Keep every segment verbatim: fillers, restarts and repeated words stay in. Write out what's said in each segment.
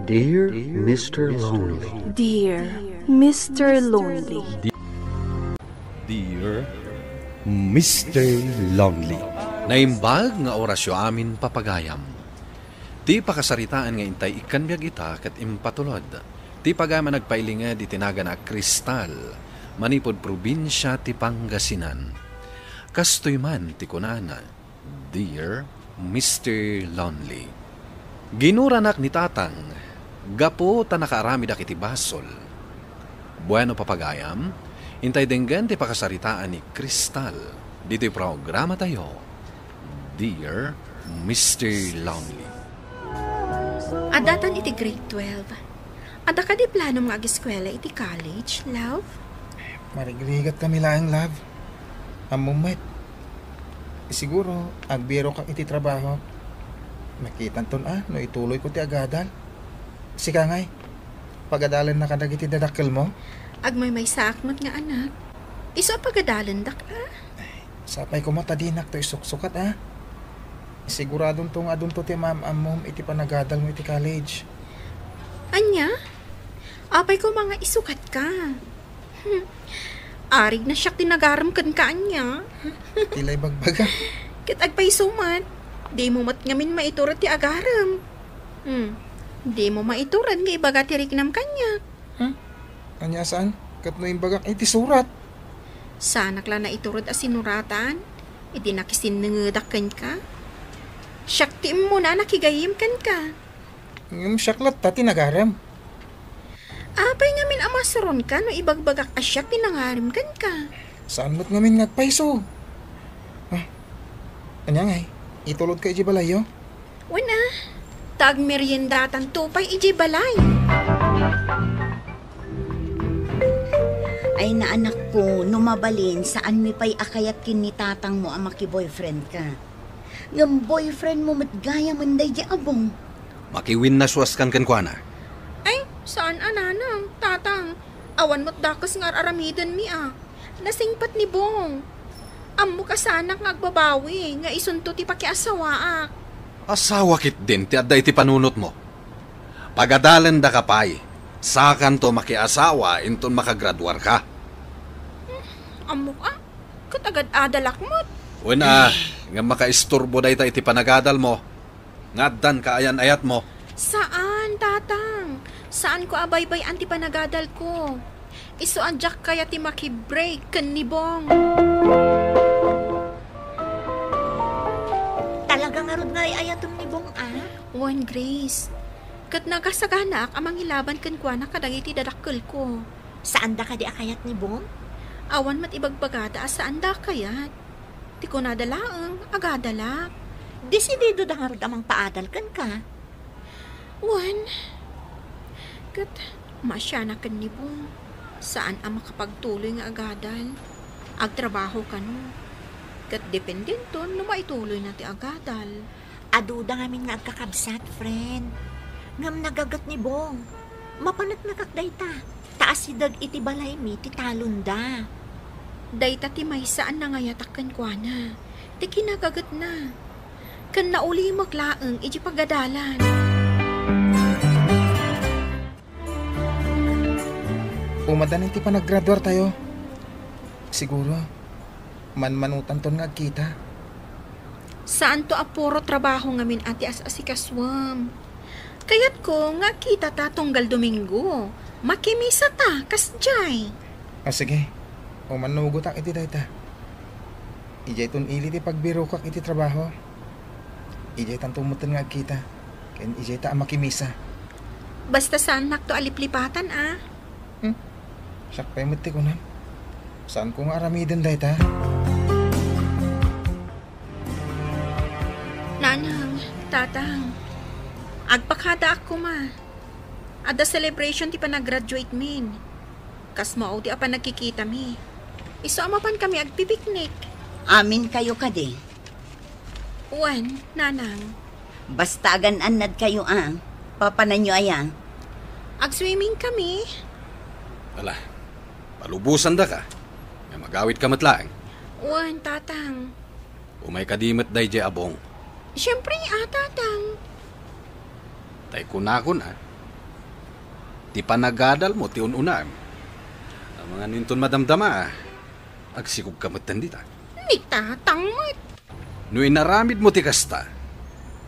Dear Mister Lonely. Dear Mister Lonely. Dear Mister Lonely. Naimbag nga orasyo amin, papagayam. Ti pakasaritaan nga intay ikkan biag ita ket impatulod ti pagayam a nagpailinged iti nagan a Kristal manipud probinsia ti Pangasinan. Kastoy man ti kunana, Dear Mister Lonely. Ginuranak ni Tatang gapu ta nakaaramidak iti basol. Bueno, papagayam, intay denggen ti pakasaritaan ni Kristal ditoy programatayo, Dear Mister Lonely. Addatan iti grade twelve. Adda kadi planom nga ageskuela iti college, love? Marigrigat kami laeng, love. Ammom met. Siguro, agbirokak iti trabaho. Makitanton a no ituloyko ti agadal. Sika ngay, pagadalennaka dagiti dadakkelmo? Agmaymaysaak met nga anak. Isu a pagadalendak a. Sapay koma ta dinakto isuksukat a. Siguradonto nga adunto ti maam-ammom iti panagadalmo iti college. Ania? Apay koma nga isukatka? Hmm. Arig na siak ti nagarem kenka ania? Ti la ibagbaga. Ket agpayso met, dimo met ngamin maiturod ti agarem. Hmm. Dimo maiturod nga ibaga ti riknam kaniak. Hmm? Ania saan? Ket no imbagak iti surat? Saanak la naiturod a sinuratan? Idi nakisinnengedak kenka? Siak ti immuna a nakigayyem kenka. Ngem siak latta ti nagarem. Apay ngamin a masuronka no ibagbagak a siak ti nangarem kenka? Saan met ngamin nga agpayso? Ah, ania ngay? Itulodka idiay balayyo? Wen a, ta agmeriendatanto pay idiay balay. Ay, naanakko, no mabalin, saanmi pay a kayat ken ni tatangmo a makiboyfriendka. Ngem boyfriendmo met gayamen daydi Abong. Makiwinnasuaskan kenkuana. Ay, saan a nanang, tatang. Awan met dakes nga ar-aramidenmi a. Nasingpet ni Bong. Ammok a saanak nga agbabawi nga isunto ti pakiasawaak. Asawa ketdin ti adda iti panunotmo. Pagadalendaka pay. Sakanto makiasawa inton makagraduarka. Hmm, ammok a. Ket agad-adalak met. Wen a, ngem makaisturbo dayta iti panagadalmo. Nga addan kaayan-ayatmo. Saan, tatang. Saanko a baybay-an ti panagadalko. Isu a diak kayat ti makibreak ken ni Bong. Talaga ngarud nga ay-ayatem ni Bong a? Wen, Grace. Ket nakasaganaak a mangilaban kenkuana kadagiti dadakkelko. Saanda kadi a kayat ni Bong? Awan met ibagbagada a saanda a kayat. Ti kunada laeng, agadalak. Desididoda ngarud a mangpaadal kenka? Wen, ket maasianak ken ni Bong. Saan a makapagtuloy nga agadal. Agtrabaho kano. Ket dependenton no maituloyna ti agadal. Aduda ngamin nga agkakabsat, friend. Ngem nagaget ni Bong. Mapaneknekak dayta. Ta asideg iti balaymi ti talonda. Dayta ti maysa a nangayatak kenkuana, ti kinagagetna. Ken naulimek laeng iti pagadalan. Umaddan iti panagraduartayo. Siguro, manmanutanton nga agkita. Saanto a puro trabaho ngamin a ti as-asikasuem. Kayatko nga agkitata tunggal Domingo. Makimisa ta, kasdiay. Ah, sige. Umanugotak iti dayta. Idiayton ili ti pagbirokak iti trabaho. Idiaytanto metten nga agkita. Ken idiayta a makimisa. Basta saannakto a liplipatan, a. Hmm? Siak pay met ti kunam. Saanko nga aramiden dayta? Nanang, tatang, agpakadaak koma. Adda celebration ti panagraduate min. Kas maudi a panagkikitami. Isu a mapankami agpipiknik. Aminkayo kadi? Wen, nanang. Basta agan-annadkayo a. Papananyo aya? Agswimming kami. Ala, palubosandaka. Nga magawidka met laeng. Wen, tatang. Umay kadi met daydiay a Bong. Siempre, a, tatang. Tay kunakon a, Ti panagadalmo ti un-unaem. Amangan inton madamdama, agsikogka metten dita. Ni tatang met. No inaramidmo ti kasta,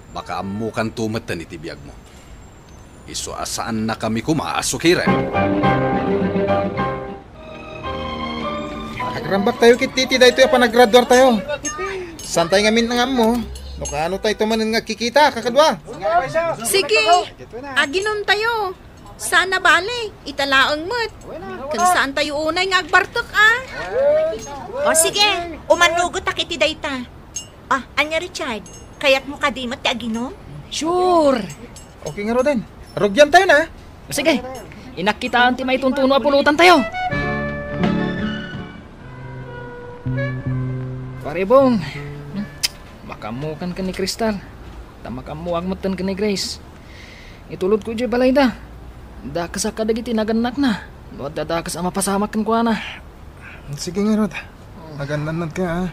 makaammokanto metten iti biagmo. Isu a saannakami koma a sukirem. Agrambaktayo ketdi iti daytoy a panagraduartayo. Saantay ngamin nga ammo no kaano tayto manen nga agkikita, kakadua. Sige, aginomtayo. Saan a bale, ita laeng met. Ken saantayo unay nga agbartek, a? O sige, umannugotak iti dayta. Ah, ania, Richard? Kayatmo kadi met ti aginom? Sure! Okay ngaruden. Rugiantayon, a? Sige, inakkitaan ti maituntuno a pulotantayo. Pare Bong, makaammokan ken ni Crystal. Ta makaammoak metten ken ni Grace. Itulodko idiay balayda. Dakesak kadagiti nagannakna no adda dakes a mapasamak kenkuana. Sige ngarud. Agannadnadka, a.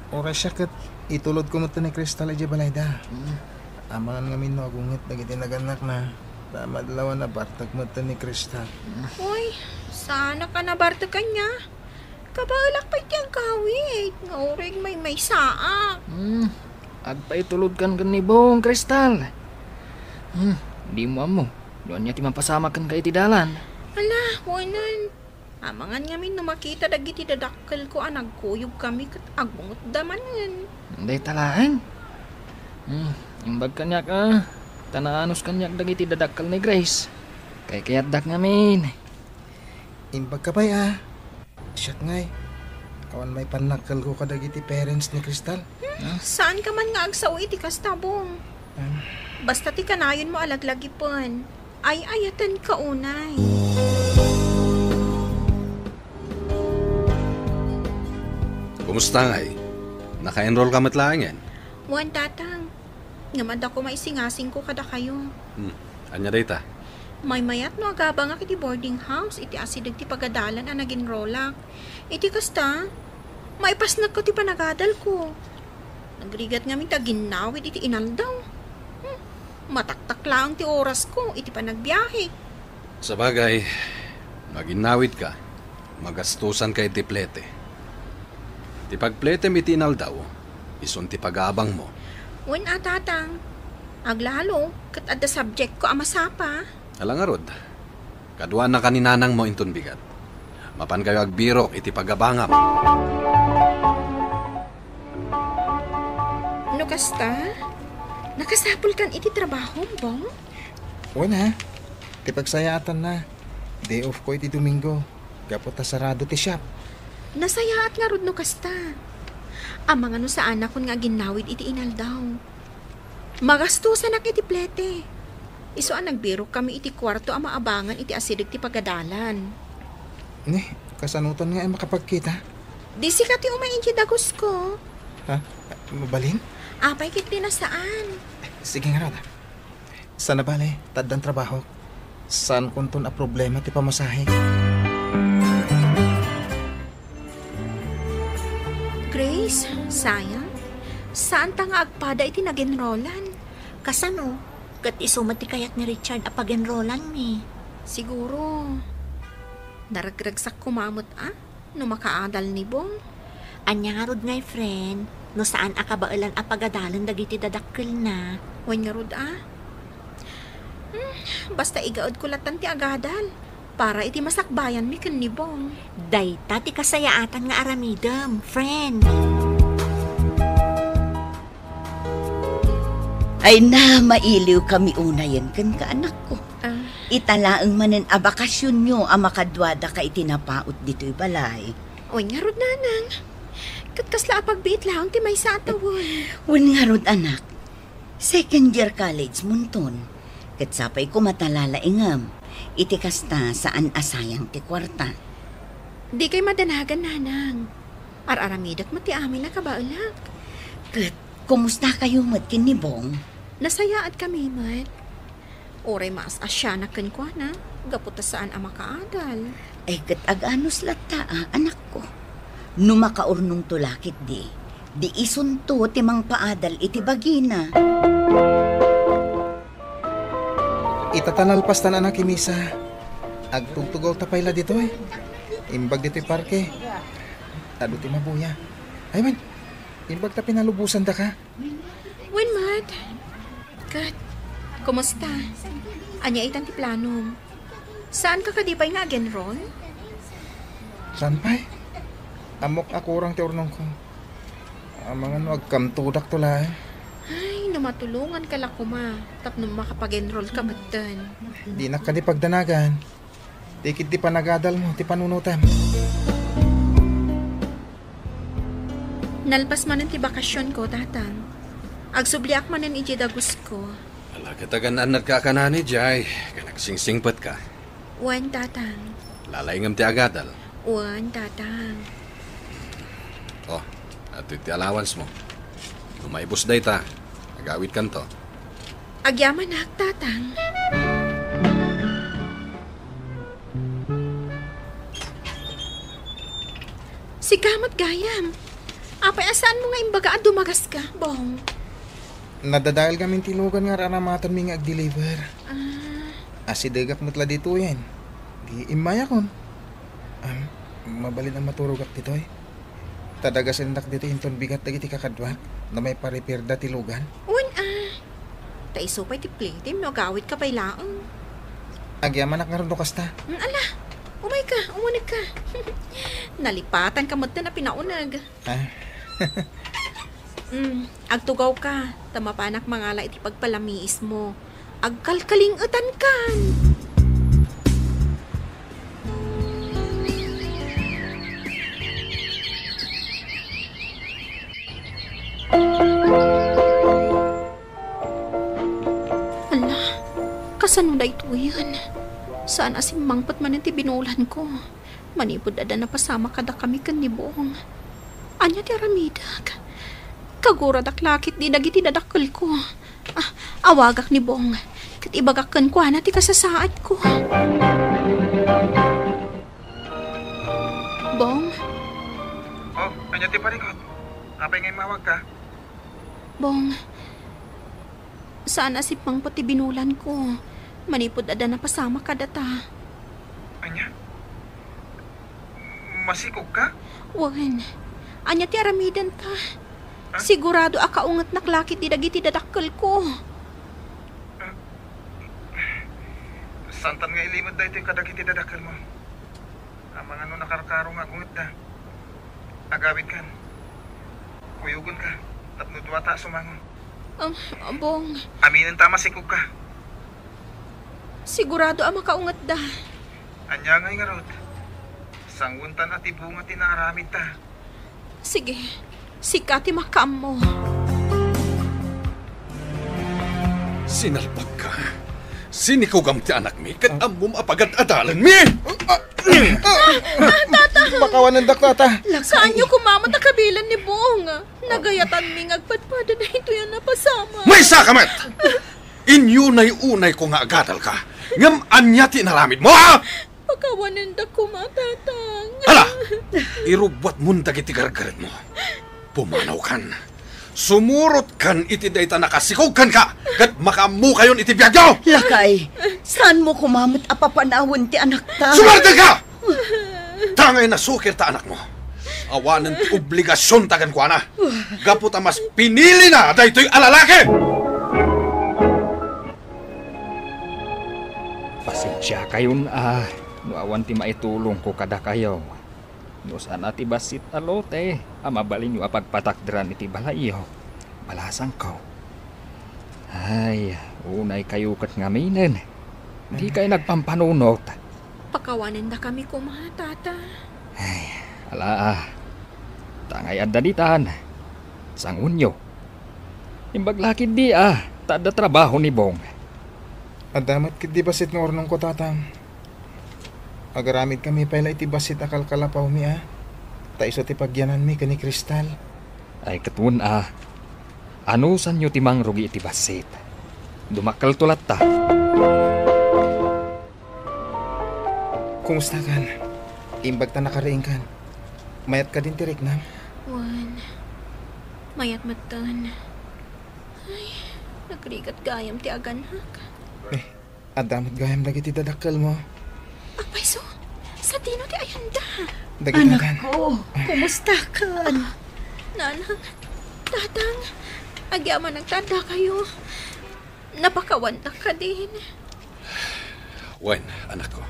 Uray siak ket itulodko metten ni Crystal idiay balayda. Mm. Amangan ngamin no agunget dagiti nagannakna. Ta madlaw a nabartek metten ni Crystal. Uy, saanak a nabartek kaniak. Kabaelak pay ti agawid nga uray maymaysaak. Hmm, agpaitulodkan ken ni Bong, Crystal. Hmm, dimo ammo no ania ti mapasamak kenka iti dalan. Ala, wen. Amangan ngamin no makita dagiti dadakkelko a nagkuyogkami ket agungotda manen. Dayta laeng. Hmm, imbag kaniak, a. Ta naanus kaniak dagiti dadakkel ni Grace. Kaykayatdak ngamin. Imbagka pay, a. Siak ngay, awan may pannakkelko kadagiti parents ni Crystal. Hmm, saanka man nga agsao iti kasta, Bong. Ah. Basta ti kanayonmo a laglagipen, ay-ayatenka unay. Kumusta ngay? Naka-enroll ka met laengen? Wen, Tatang. Ngem adda koma isingasingko kadakayo. Hmm. Ania dayta? Maymayat no agabangak iti boarding house iti asideg ti pagadalan a nag-enrollak. Iti kasta, maipasnekko ti panagadalko. Nagrigat ngamin ta ginnawid iti inaldaw. Hmm. Mataktak laeng ti orasko iti panagbiahe. Sabagay, no aginnawidka, magastosanka iti plete. Ti pagpletem iti inaldaw, isun ti pagabangmo. Wen a, Tatang. Aglalo, ket adda subjectko a masapa. Ala ngarud, kaduanaka ni nanangmo inton bigat. Mapankayo agbirok iti pagabangam. No kasta, nakasapulkan iti trabahom, Bong? Wen a, ti pagsayaatanna, day off ko iti Domingo, gapu ta sarado ti shop. Nasayaat ngarud no kasta. Amangan no saanakon nga aginnawid iti inaldaw. Magastosanak iti plete. Isu a nagbirokkami iti kuarto a maabangan iti asideg ti pagadalan. Ni, kasanotan nga makapagkita? Di sika ti umay idiay dagusko. Ha? Mabalin? Apay ket di na saan. Sige ngarud. Saan a bale, ta addan trabahok. Saankonton a problema ti pamasahe. Grace, sayang. Saanta nga agpada iti nag-enrollan. Kasano? Ket isu met ti kayat ni Richard a pag-enrollanmi. Siguro, naragragsak koma met a no makaadal ni Bong. Ania ngarud ngay, friend, no saan a kabaelan a pagadalen dagiti dadakkelna? Wen ngarud a. Hmm, basta igaedko lattan ti agadal para iti masakbayanmi ken ni Bong. Dayta ti kasayaatan nga aramidem, friend. Ay na, mailiw kami unayen kenka, anakko. Ah. Ita laeng manen a bakasionyo a makaduadaka iti napaut ditoy balay. Wen ngarud, nanang. Ket kasla a pagbiit laeng ti maysa a tawen. Wen ngarud, anak. Second year college monton. Ket sapay koma ta lalaingem. Iti kasta, saan a sayang ti kuarta. Dikay madanagan, nanang. Ar-aramidek met ti amin a kabaelak. Ket, kumustakayo met ken ni Bong? Nasayaat kami met. Uray maas-asianak kenkuana, gapu ta saan a makaadal. Ay, ket aganus latta a, anakko. No makaurnongto la ketdi, di isunto ti mangpaadal iti bagina. Ita ta nalpastan a nakimisa, agtugtugawta pay la ditoy. Imbag ditoy parke. Adu ti mabuya. Ay man, imbag ta pinalubosandaka. Wen met. Ket, kumusta? Ania itan ti planom? Saanka kadi pay nga ag-enroll? Saan pay? Ammok a kurang ti urnongko. Amangan no agkamtudakto laeng. Ay, no matulonganka la koma, tapno makapag-enrollka metten. Dinak kadi pagdanagan. Ti ketdi panagadalmo ti panunotem. Nalpas manen ti bakasionko, Tatang. Agsubliak manen idiay dagusko. Ala, ket agan-annadka a kanani, Jay, ken agsingsingpetka. Wen, Tatang. Lalaingem ti agadal. Wen, Tatang. Oh, adtoy ti allowance mo. No maibus dayta, agawidkanto. Agyamanak, Tatang. Sika met gayam. Apay a saanmo nga imbaga a dumagaska, Bong? Nadadael ngamin ti lugan nga ar-aramatenmi nga ag-deliver. Ah. Asidegak met la ditoyen. Di immayakon. Am, mabalin a maturogak ditoy. Ta dagasendak ditoy inton bigat dagiti kakaduak no maipa-repairda ti lugan. Wen a. Ta isu pay ti plitim no agawidka pay laeng. Agyamanak ngarud no kasta. Mm, ala, umayka, umunegka. Nalipatanka metten a pinauneg. Ah. Mm, agtugawka, ta mapanak mangala iti pagpalamiismo. Agkalkaling-etankan. Ala, kasano daytoyen? Saan a simmangpet manen ti binulanko. Manipud adda napasamak kadakami ken ni Bong. Ania ti aramidek? Kaguradak la ketdi dagiti dadakkelko. Ah, awagak ni Bong. Ket ibagak kenkuana ti kasasaadko. Bong? Oh, ania ti parikut? Apay nga immawagka? Bong, saan a simmangpet ti binulanko. Manipud adda napasamak kadata. Ania? Masikogka? Wen, ania ti aramidenta? Ah? Sigurado a kaungetnak la ketdi dagiti dadakkelko. Ah, saantan nga ilimed daytoy kadagiti dadakkelmo. Amangan no nakarkaro nga agungetda. Agawidkan. Kuyogenka, tapno duata a sumango. Ah, Bong. Aminenta a masikogka. Sigurado a makaungetda. Ania ngay ngarud? Sanguentan a ti bunga ti naaramidta. Sige, sika ti makaammo. Sinalbagka. Sinikogam ti anakmi, ket ammom a pagad-adalanmi. Ah, ah, Tata! Makawanendak, Tata. Saanyo koma met a kabilen ni Bong. Nagayatanmi nga agpadpada daytoy a napasamak. Maysaka met! Inyunay-unayko nga agadalka. Ngem ania ti inaramidmo, ha? Pakawanendak koma, Tatang. Ala! Irubbuatmon dagiti gargaretmo. Pumanawkan. Sumurotkan iti dayta nakasikog kenka, ket makaammokayon iti biagyo! Lakay, saanmo koma met a papanawen ti anakta? Sumardelka! Tangay nasukir ta anakmo. Awanen ti obligasionta kenkuana. Gapu ta mas pinilina daytoy a lalaki! Pasensiakayon a no awan ti maitulongko kadakayo. No saan a ti bassit a lote a mabalinyo a pagpatakderan iti balayyo, balasangko. Ay, unaykayo ket ngaminen. Dikay nagpampanunot. Pakawanendakami koma, Tata. Ay, ala, a. Tangay adda ditan. Sangonyo. Imbag la ketdi a, ta adda trabaho ni Bong. Adda met ketdi bassit nga urnongko, Tatang. Agaramidkami pay la iti bassit a kalkalapawmi, a. Ta isu ti pagyananmi ken ni Cristal. Ay, ket wen a. Anusanyo ti mangrugi iti bassit? Dumakkelto latta. Kumustakan? Imbag ta nakariingkan. Mayat kadin ti riknam? Wen, mayat metten. Ay, nagrigat gayam ti agannak. Eh, Adda met gayam dagiti dadakkelmo. Agpayso, sadino ti ayanda? Dagiti Anak ko, kumusta ka? Ah, Nanang, Tatang, agyamanak ta addakayo. Napakawandak kadin. Wen, anakko,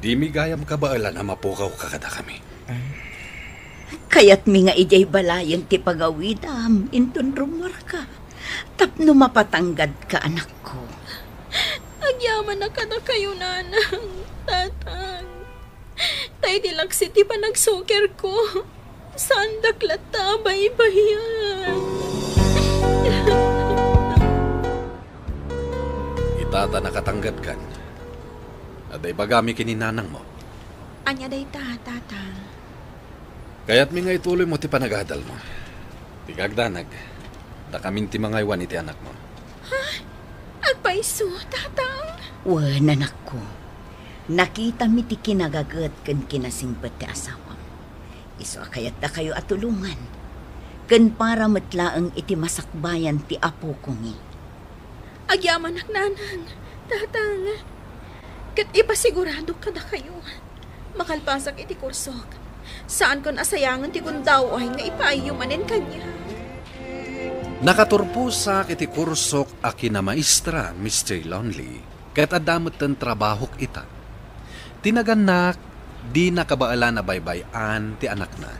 dimi gayam kabaelan a mapukawka kadakami. Kayatmi nga idiay balayen ti pagawidam inton rummuarka tapno mapatanggadka, anakko. Agyamanak kadakayo, Nanang, Tatang. Ta iti laksid ti panagsukerko, saandak latta a baybayan. Ita ta nakatanggadkan, adda ibagami ken ni nanangmo. Ania dayta, Tatang? Kayatmi nga ituloymo ti panagadalmo. Ti kagdanag, dakamin ti mangaywan iti anakmo. Ha? Agpayso, Tatang? Wen, anakko. Nakitami ti kinagaget ken kinasingpet ti asawam. Isu a kayatdakayo a tulongan. Ken para met laeng iti masakbayan ti apoko ngi. Agyamanak, Nanang, Tatang. Ket ipasiguradok kadakayo, makalpasak iti kursok, saankon a sayangen ti gundaway nga ipaayyo manen kaniak. Nakaturposak iti kursok a kinamaestra, Mister Lonely, ket adda metten trabahok ita. Ti nagannak, dina kabaelan a baybay-an ti anakna.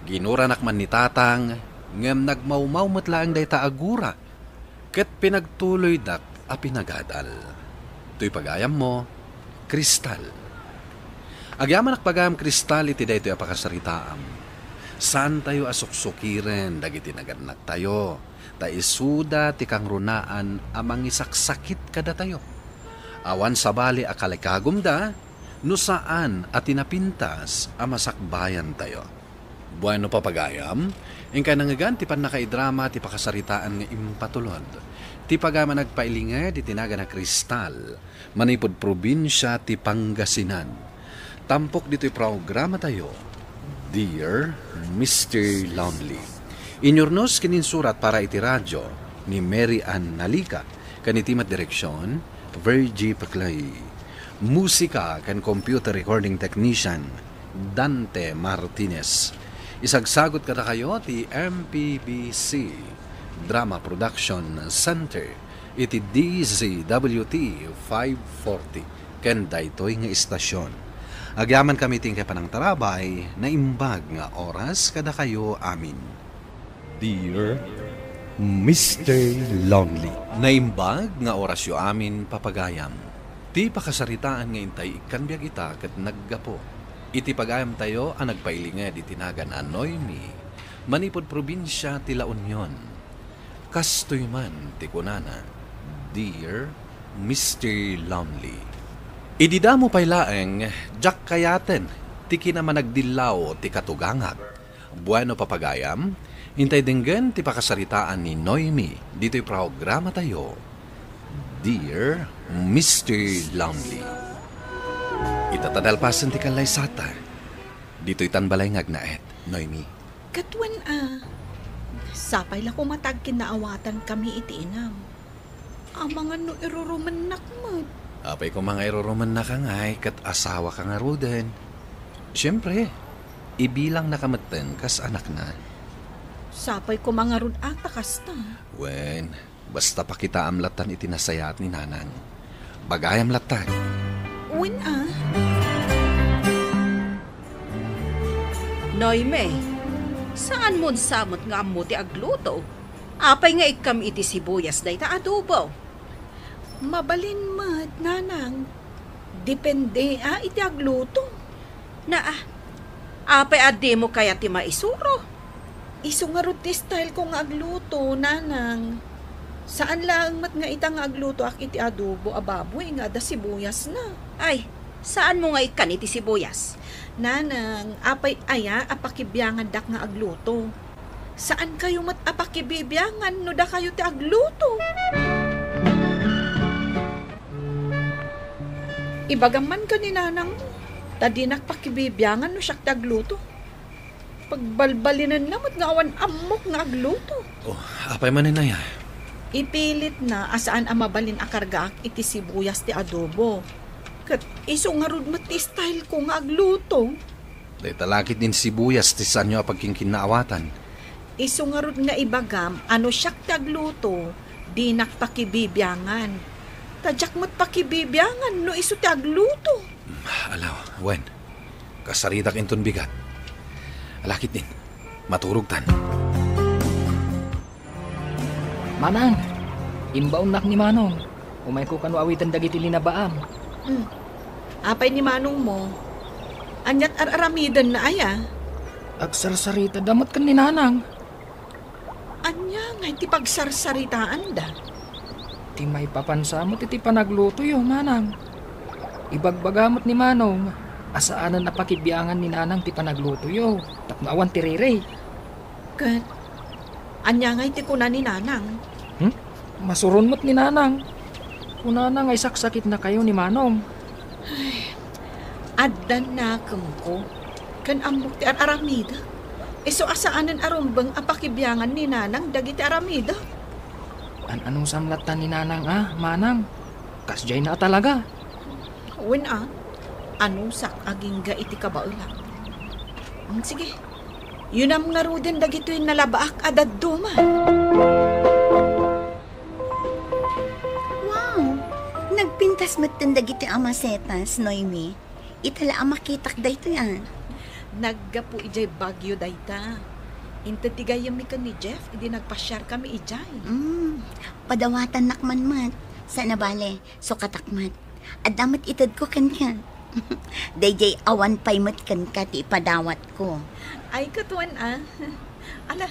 Ginuranak man ni Tatang, ngem nagmawmaw met laeng dayta a gura. Ket pinagtuloydak a pinagadal. Toy pagayammo, Kristal. Agyamanak pagayam, Kristal, iti daytoy a pakasaritaam. Saantayo a suksukiren dagiti nagannaktayo, ta isuda ti kangrunaan a mangisaksakit kadatayo. Awan sabali a kalikagumda no saan a ti napintas a masakbayantayo. Bueno, papagayam, inkay nangngegan ti pannakaidrama ti pakasaritaan nga impatulod ti pagayam a nagpailinged iti nagan a Kristal, manipud probinsia ti Pangasinan. Tampok ditoy programatayo, Dear Mister Lonely. Inyurnos ken insurat para iti radio ni Mary Ann Nalica, ken iti met direksion, Virgie Paclay. Musika ken computer recording technician, Dante Martinez. Isagsagut kadakayo ti M P B C Drama Production Center iti D Z W T five forty ken daytoy nga istasyon. Agyamankami ti inkay panangtarabay, naimbag nga oras kadakayo amin. Dear Mister Lonely. Naimbag nga orasyo amin, papagayam. Ti pakasaritaan nga intay ikkan biag ita ket naggapu iti pagayamtayo a nagpailinged iti nagan a Noemi, manipud probinsia ti La Union. Kastoy man ti kunana, Dear Mister Lonely. Idi damo pay laeng, diak kayaten ti kinamanagdillaw ti katugangak. Bueno, papagayam, intay denggen ti pakasaritaan ni Noemi ditoy programatayo, Dear Mister Lonely. Ita ta nalpasen ti kallaysata. Ditoy tan balay nga agnaed, Noemi. Ket wen a, sapay la koma ta agkinnaawatankami iti inam. Amangan no irurumennak met. Apay koma nga irurumennaka ngay ket asawaka ngaruden. Siempre, ibilangna ka metten kas anakna. Sapay koma ngarud a ta kasta. Wen, basta pakitaam lattan iti nasayaat ni Nanang. Bagayam lattan. Wen a. Noemi, saanmon sa met nga ammo ti agluto? Apay nga ikkam iti sibuyas dayta adobo? Mabalin met, Nanang. Depende a iti agluto. Naa, apay a dimo kayat ti maisuro? Isu ngarud ti style ko nga agluto, Nanang. Saan laeng met nga ita nga aglutoak iti adobo a baboy nga adda sibuyasna. Ay, saanmo nga ikkan iti sibuyas? Nanang, apay aya a pakibiangandak nga agluto? Saankayo met a pakibibiangan no dakayo ti agluto? Ibagam man ken ni nanangmo, ta dinak pakibibiangan no siak ti agluto. Pagbalbalinenna met nga awan ammok nga agluto. Oh, apay manen aya? Ipilitna a saan a mabalin a kargaak iti sibuyas ti adobo. Ket isu ngarud met ti style ko nga agluto. Dayta la ketdin sibuyas ti saanyo a pagkinkinnaawatan. Isu ngarud nga ibagam a no siak ti agluto, dinak pakibibiangan. Ta diak met pakibibiangan no isu ti agluto. Ala, wen. Kasaritak inton bigat. Ala ketdin, maturogtan. Manang, imbaonnak ni Manong. Umayko kano awiten dagiti linabaam. Hmm. Apay ni Manongmo? Aniat ar-aramidenna aya? Agsarsaritadda met ken ni Nanang. Ania ngay ti pagsarsaritaanda? Ti maipapan sa met iti panaglutoyo, Manang. Ibagbaga met ni Manong a saanen a pakibiangan ni Nanang ti panaglutoyo tapno awan ti riri. Ket ania ngay ti kuna ni Nanang? Hmm? Masuron met ni Nanang. Kunana nga isaksakitnakayo ni Manong. Ay, addan nakemko ken ammok ti ar-aramidek. Isu a saanen a rumbeng a pakibiangan ni Nanang dagiti aramidek. An-anusam latta ni Nanang a, Manang. Kasdiayna a talaga. Wen a, anusak agingga iti kabaelak. Mm, sige, yunam ngaruden dagitoy nalabaak a dadduma. Wow! Nagpintas metten dagitoy a masetas, Noemi. Ita la a makitak daytoy a. Naggapu idiay Baguio dayta. Inted ti gayyemmi ken ni Jeff idi nagpasiarkami idiay. Mm, padawatannak man met. Saan a bale, sukatak met. Adda met itedko kenka. Daydiay awan pay met kenka ti ipadawatko. Ay, ket wen a. Ala,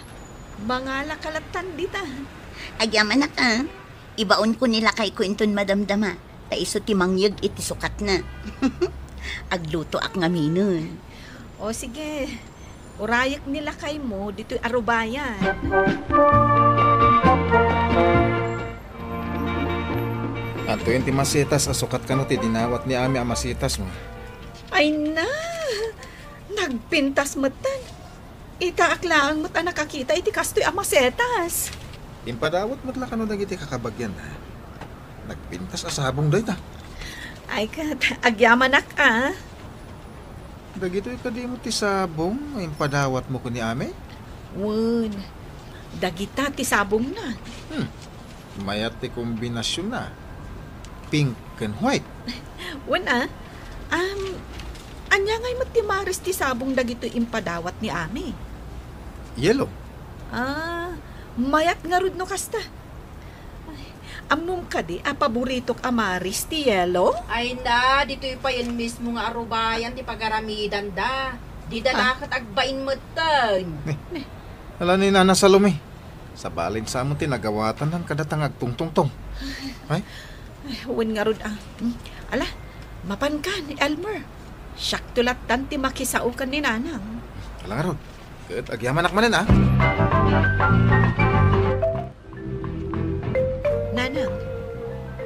mangalaka lattan dita. Agyamanak a. Ibaonko ni lakayko inton madamdama, ta isu ti mangyeg iti sukatna. Aglutoak ngaminen. O sige, urayek ni lakaymo ditoy arubayan. Adtoyen ti masetas a sukat kano ti dinawat ni Ami a masetasmo. Ay na! Nagpintas metten. Itaak laeng met a nakakita iti kastoy a masetas. Impadawat met la kano dagiti kakabagianna. Nagpintas a sabong dayta. Ay ket, agyamanak a. Dagitoy kadi met ti sabong nga impadawatmo ken ni Ami? Wen, dagita ti sabongna. Hmm. Mayat ti kombinasionna. Pink ken white. Wen a. Um, ania ngay met ti maris ti sabong dagitoy impadawat ni Ami? Yellow. Ah, mayat ngarud no kasta. Ay, ammom kadi a paboritok a maris ti yellow? Ay na, ditoy payen mismo nga arubayan ti pagaramidanda. Dida la ket agbain metten. Ni, ala ni Nana Salome. Sabalin sa met ti nagawatan kadata nga agtungtungtong. Ay? Ay, wen ngarud a. Hmm. Ala, mapanka ni Elmer. Siakto lattan ti makisao ken ni Nanang. Ala ngarud. Ket agyamanak manen a. Nanang,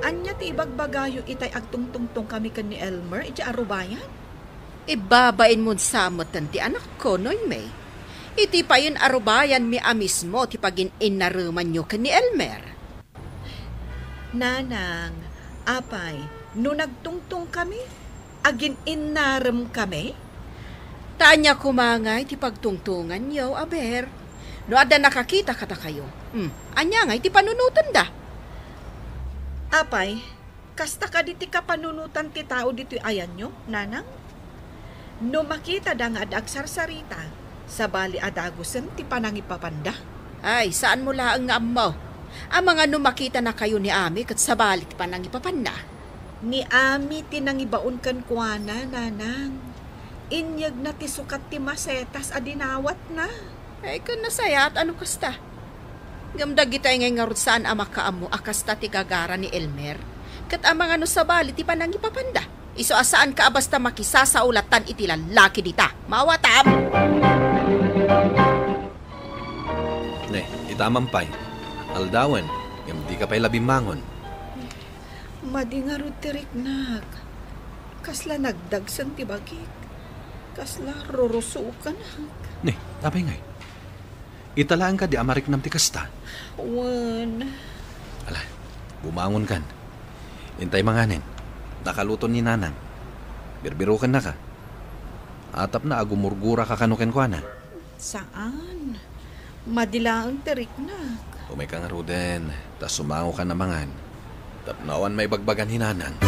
ania ti ibagbagayo itay agtungtungtongkami ken ni Elmer idiay arubayan? Ibabainmon sa metten ti anakko, Noemi. Iti payen arubayanmi a mismo ti pagin-innaremanyo ken ni Elmer. Nanang, apay, no nagtungtongkami, agin-innaremkami? Ta ania koma ngay ti pagtungtonganyo, aber? No adda nakakita kadakayo, hmm, ania ngay ti panunotenda? Apay, kasta kadi ti kapanunotan ti tao ditoy ayanyo, Nanang? No makitada nga adda agsarsarita, sabali a dagusen ti panangipapanda? Ay, saanmo laeng nga ammo. Amangan no makitanakayo ni Ami ket sabali ti panangipapanna. Ni Ami ti nangibaon kenkuana, Nanang. Inyegna ti sukat ti masetas a dinawatna. Ay, ken nasayaat a no kasta. Ngem dagitay ngay ngarud saan a makaammo a kasta ti gagara ni Elmer. Ket amangan no sabali ti panangipapanda. Isu a saanka a basta makisasao lattan iti lallaki dita. Maawatam! Ne, itaman pay. Aldawen, ngem dika pay la bimmangon. Madi ngarud ti riknak. Kasla nagdagsen ti bagik. Kasla rurusukanak. Ne, apay ngay? Ita laeng kadi a mariknam ti kasta? Wen. Ala, bumangonkan. Intay manganen. Nakaluto ni Nanang. Birbirokennaka. Tapno agumurguraka kano kenkuana. Saan. Madi laeng ti riknak. Umayka ngaruden, ta sumangokan a mangan. Tapno awan maibagbaga ni Nanang.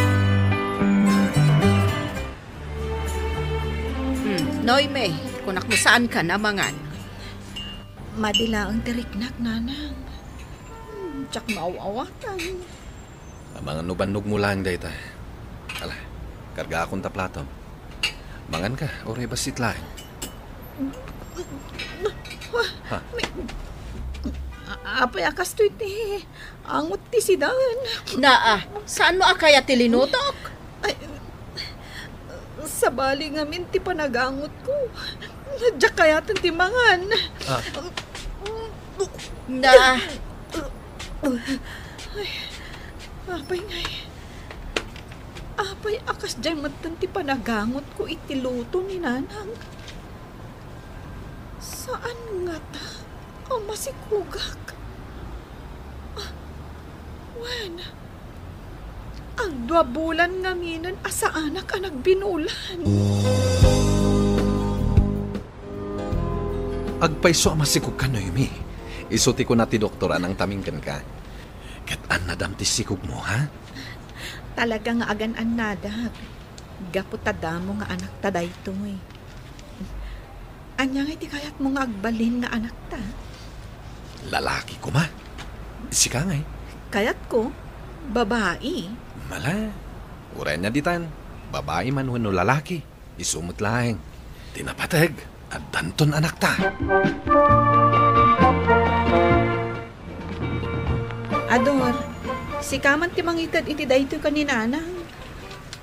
Hmm, Noemi, kunakmo saankan a mangan. Madi laeng ti riknak, Nanang. Hmm, diak maaw-awatan. Amangan no bannogmo laeng dayta. Ala, kargaakon ta platom. Manganka, uray bassit laeng. Ha? May, a-, apay a kastoy ti angot ti sidan? Naa, saanmo a kayat ti linutok? Ay, sabali ngamin ti panagangotko. Diak kayaten ti mangan. Ah. Na. Ay, apay ngay. Apay a kasdiay metten ti panagangotko iti luto ni Nanang. Saan ngata a masikugak? Ah, wen, agdua bulan ngaminen a saanak a nagbinulan. Agpayso a masikugka, Noemi. Isu ti kuna ti doktor a nangtaming kenka. Ket annadam ti sikugmo, ha? Talaga nga agan-annadak. Gapu ta damo nga anakta daytoy. Ania ngay ti kayatmo nga agbalin nga anakta? Lalaki koma. Sika ngay? Kayatko, babai. Mala, uray ania ditan, babai man wenno lalaki, isu met laeng. Ti napateg, addanton anakta. Ador, sika man ti mangited iti daytoy ken ni Nanang.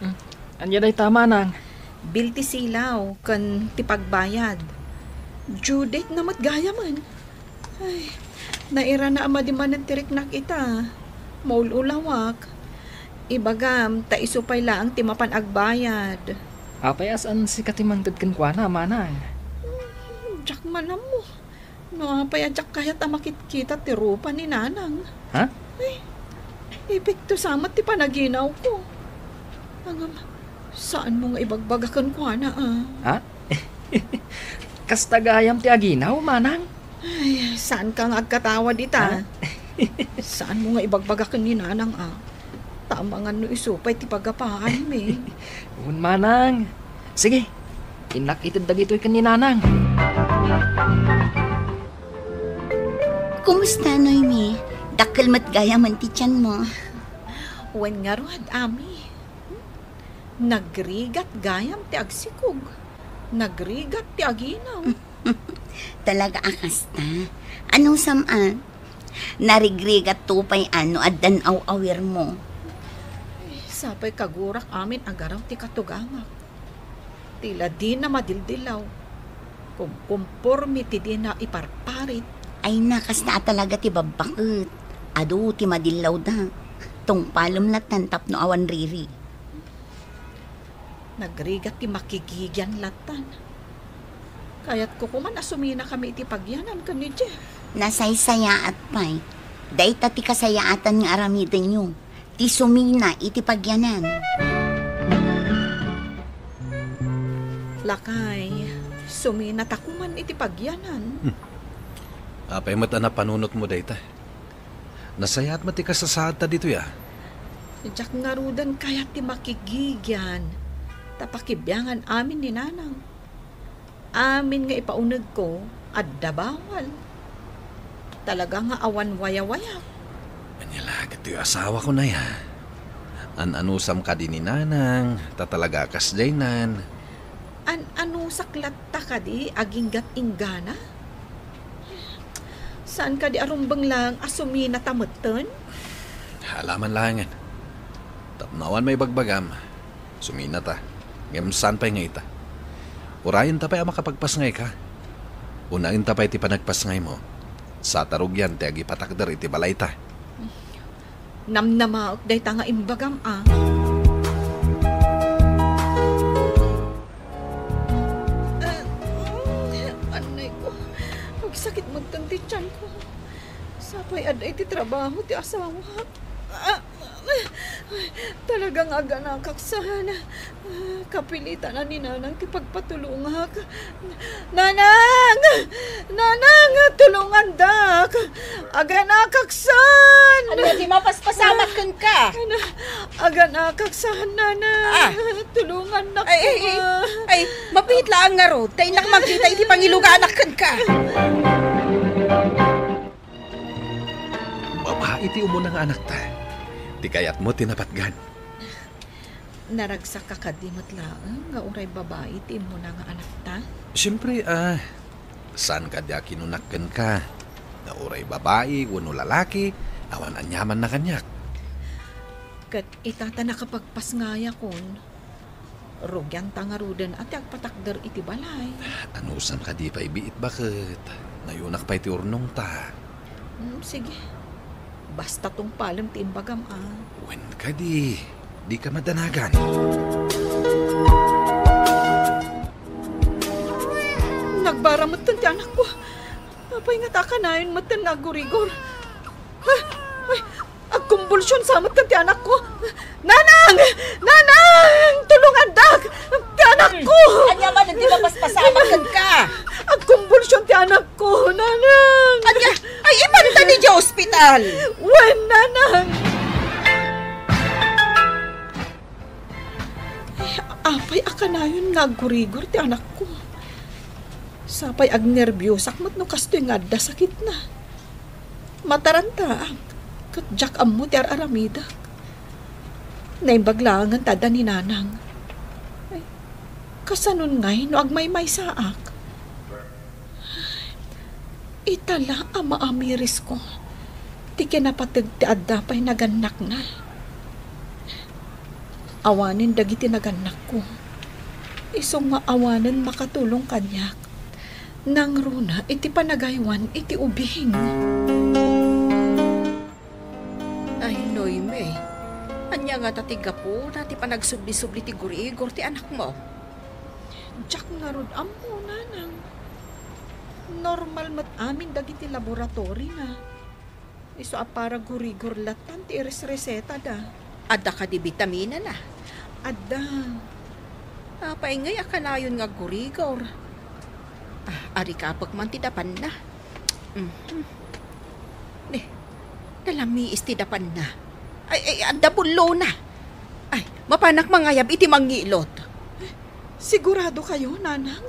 Hmm. Ania dayta, Manang? Bill ti silaw ken ti pagbayad. Due date na met gayamen. Ay, nairana a madi manen ti riknak ita. Maul-ulawak. Ibagam, ta isu pay laeng ti mapan agbayad. Apay a saan sika ti mangted kenkuana, Manang? Hmm, diak man ammo. No apay a diak kayat a makitkita ti rupa ni Nanang. Ha? Ay, epekto sa met ti panaginawko. Ngem, saanmo nga ibagbaga kenkuana, a? Ha? Kasta gayam ti aginaw, Manang? Ay, saanka nga agkatawa dita? Ha? Saanmo nga ibagbaga ken ni Nanang, a? Ta amangan no isu pay ti pagapaanmi. Wen, Manang. Sige, innak ited dagitoy ken ni Nanang. Kumusta, Noemi? Dakkel met gayamen ti tianmo. Wen ngarud, Ami. Nagrigat gayam ti agsikog. Nagrigat ti aginaw. Talaga a kasta? Anusam a? Narigrigatto pay a no addan aw-awirmo. Sapay kagurak amin a garaw ti katugangak. Ti la dina madildilaw. Kumkumpormi ti dina iparparit. Ay na, kasta a talaga ti babbaket. Adu ti madillawda. Tungpalem lattan tapno awan riri. Nagrigat ti makigigian lattan. Kayatko koman a suminakami iti pagyanan ken ni Jeff. Nasaysayaat pay. Dayta ti kasayaatan nga aramidenyo, ti sumina iti pagyanan. Lakay, suminata koman iti pagyanan. Hmm. Apay met a napanunotmo dayta? Nasayaat met ti kasasaadta ditoy a? Diak ngaruden kayat ti makigigian, ta pakibiangan amin ni Nanang. Amin nga ipaunegko, adda bawal. Talaga nga awan wayawayak. Ania la, ditoy asawako nay a? An-anusam kadi ni Nanang, ta talaga a kasdiaynan. An-anusak latta kadi aginggat inggana? Saan kadi a rumbeng laeng a suminata metten? Alaman laengen. Tapno awan maibagbagam, suminata. Ngem saan pay nga ita? Urayenta pay a makapagpasngayka. Unaenta pay ti panagpasngaymo. Saan ta rugian ti agipatakder iti balayta. Namnamaek dayta nga imbagam a. Anay ko, agsakit metten ti tianko. Apay, adda iti trabaho ti asawak? Ah, talaga nga aganakak saan. Ah, kapilitan a ni Nanang ti pagpatulongak. Nanang! Nanang, tulongandak! Aganakak saan! Ania ti mapaspasamak kenka? Ana, aganakak saan, Nanang. Ah. Tulongannak. Ay, ay, ay, ay, mabiit laeng ngarud, ta innak makita iti pangiluganak kenka. Babai ti umuna nga anakta. Ti kayatmo ti napatgan. Naragsakka kadi met laeng nga uray babai ti immuna nga anakta? Siempre, ah, saan kadi a kinunak kenka nga uray babai wenno lalaki, awan aniamanna kaniak. Ket ita ta nakapagpasngayakon, rugianta ngaruden a ti agpatakder iti balay. Anusam kadi pay biit baket? Nayonak pay ti urnongta. Hmm, sige. Basta tungpalem ti imbagam, a. Wen kadi, dika madanagan. Nagbara metten ti anakko. Apay ngata a kanayon metten nga aggurigor? Ah, ay, agkumbulsion sa metten ti anakko. Nanang! Nanang! Tulongandak! Ti anakko! Ania man ti mapaspasamak kenka? Agkumbulsion ti anakko, Nanang! Ania? Ay, ipanta idiay ospital! Wen, Nanang! Ay, apay a kanayon nga aggurigor ti anakko? Sapay agnerbiosak met no kastoy nga adda sakitna. Matarantaak, ket diak ammo ti ar-aramidek. Naimbag laengen ta adda ni Nanang. Ay, kasanon ngay no agmaymaysaak? Ita la a maamirisko ti kinapateg ti adda pay nagannakna. Awanen dagiti nagannakko, isu nga awanen makatulong kaniak nangruna iti panagaywan iti ubing. Ay, Noemi, ania ngata ti gapuna ti panagsubli-subli ti gurigor ti anakmo? Diak ngarud ammo, Nanang. Normal met amin dagiti laboratorina. Isu a para gurigor lattan ti iresresetada. Adda kadi bitaminana? Adda. Apay ngay a kanayon nga gurigor? Ah, arikapek man ti dapanna. Mhm. Ne, nalamiis ti dapanna. Ay, ay, adda bullona. Ay, mapanak mangayab iti mangngilot. Sigurado kayo, Nanang?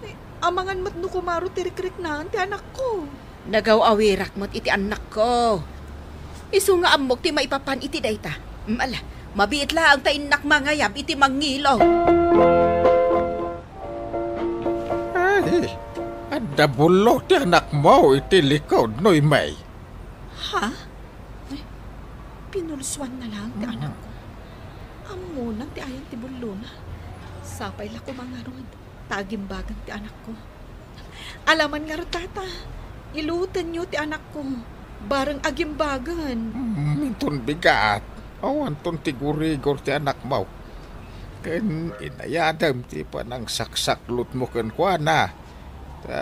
Ay, amangan met no kumaro ti rikriknaan ti anakko. Nagaw-awirak met iti annakko. Isu nga ammok ti maipapan iti dayta. Mm, ala, mabiit laeng ta innak mangayab iti mangngilot. Ay, adda bullo ti anakmo iti likod, Noemi. Ha? Ay, pinulsuan na lang ti Mhm. anakko. Ammonan ti ayan ti bullona. Sapay la koma ngarud ta agimbagan ti anakko. Alaman ngarud, Tata, ilutenyo ti anakko, bareng agimbagan. Mm, inton bigat, awanton ti gurigor ti anakmo. Ken inayadem ti panangsaksaklutmo kenkuana. Ta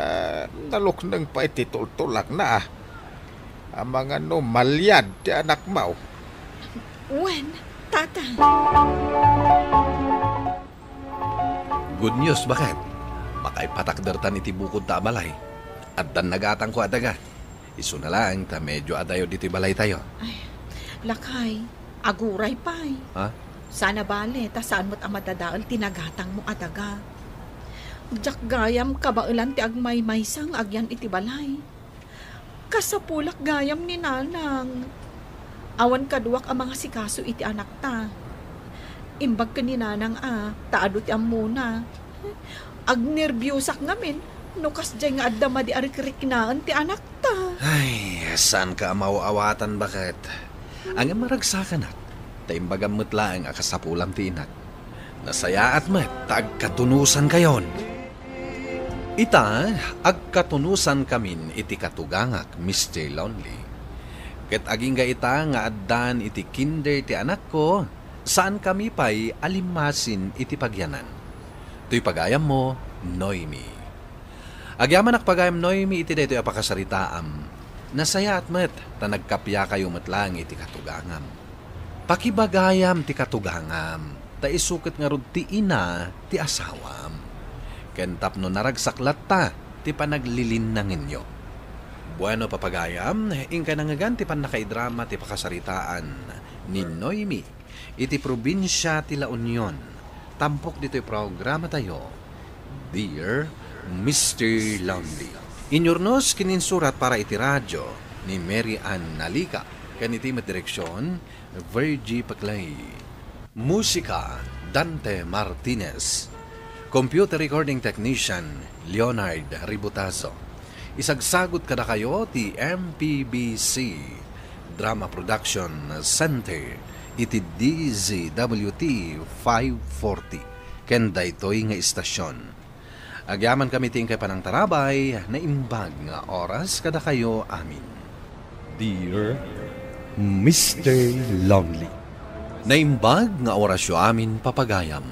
nalukneng pay ti tultulakna. Amangan no maliad ti anakmo. Wen, Tata. Good news, baket. Makaipatakdertan iti bukod ta a balay. Addan nagatangko a daga. Isuna laeng ta medyo adayo ditoy balaytayo. Ay, lakay, aguray pay. Ha? Sana bale, ta saan met a madadael ti nagatangmo a daga. Diak gayam kabaelan ti agmaymaysa nga agyan iti balay. Kasapulak gayam ni Nanang. Awan kaduak a mangasikaso iti anakta. Imbag ken ni Nanang a, ta adu ti ammona. Agnerbiosak ngamin no kasdiay nga adda madi a rikriknaan ti anakta. Ay, saanka a maaw-awatan, baket. Ngem maragsakanak, ta imbagam met laeng a kasapulam ti inak. Nasayaat met ta agkatunosankayon. Ita, agkatunosankamin iti katugangak, Mister Lonely. Ket agingga ita nga addan iti kinder ti anakko, saankami pay a limmasin iti pagyanan. Toy pagayammo, Noemi. Agyamanak pagayam, Noemi, iti daytoy a pakasaritaam. Nasayaat met ta nagkapiakayo met laeng iti katugangam. Pakibagayam ti katugangam, ta isu ket ngarud ti ina ti asawam. Ken tapno naragsak latta ti panaglilinnangenyo. Bueno, papagayam, inkay nangngegan ti pannakaidrama ti pakasaritaan ni Noemi iti probinsia ti La Union, tampok ditoy programatayo, Dear Mister Lonely. Inyurnos ken insurat para iti radio ni Mary Ann Nalica, ken iti met direksion, Virgie Paclay. Musika, Dante Martinez. Computer recording technician, Leonard Ributazo. Isagsagut kadakayo ti M P B C Drama Production Center iti D Z W T five forty ken daytoy nga istasion. Agyamankami ti inkay panangtarabay, naimbag nga oras kadakayo amin. Dear Mister Lonely. Naimbag nga orasyo amin, papagayam.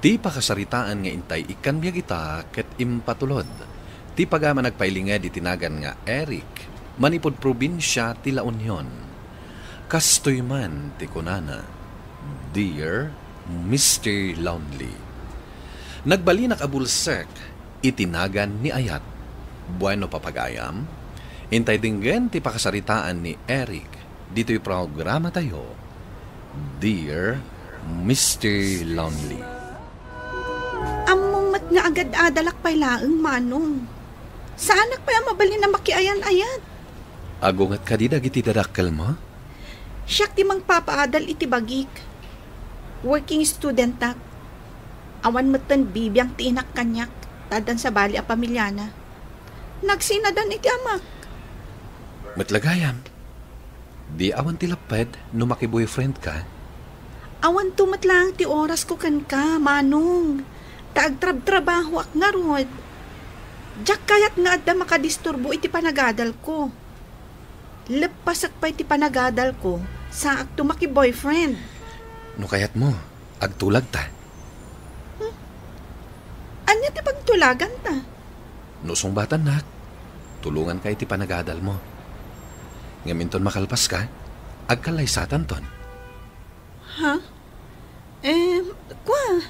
Ti pakasaritaan nga intay ikkan biag ita ket impatulod ti pagayam a nagpailinged iti nagan nga Eric, manipud probinsia ti La Union. Kastoy man ti kunana, Dear Mister Lonely. Nagbalinak a bulsek iti nagan ni Ayat. Bueno, papagayam, intay denggen ti pakasaritaan ni Eric ditoy programatayo, Dear Mister Lonely. Ammom met nga agad-adalak pay laeng, Manong. Saanak pay a mabalin a makiayan-ayat. Agunget kadi dagiti dadakkelmo? Siak ti mangpapaadal iti bagik. Working studentak. Awan metten bibiang ti inak kaniak, ta addan sabali a pamiliana. Nagsinadan iti amak. Met la gayam, di awan ti lapped no makiboyfriend ka? Awanto met laeng ti orasko kenka, Manong. Ta agtrabtrabahoak ngarud. Diak kayat nga adda makadisturbo iti panagadalko. Leppasek pay ti panagadalko, saakto makiboyfriend. No kayatmo, agtulagta. Hmm? Ania ti pagtulaganta? No sungbatannak, tulonganka iti panagadalmo. Ngem inton makalpaska, agkallaysatanton. Ha? Eh, kua,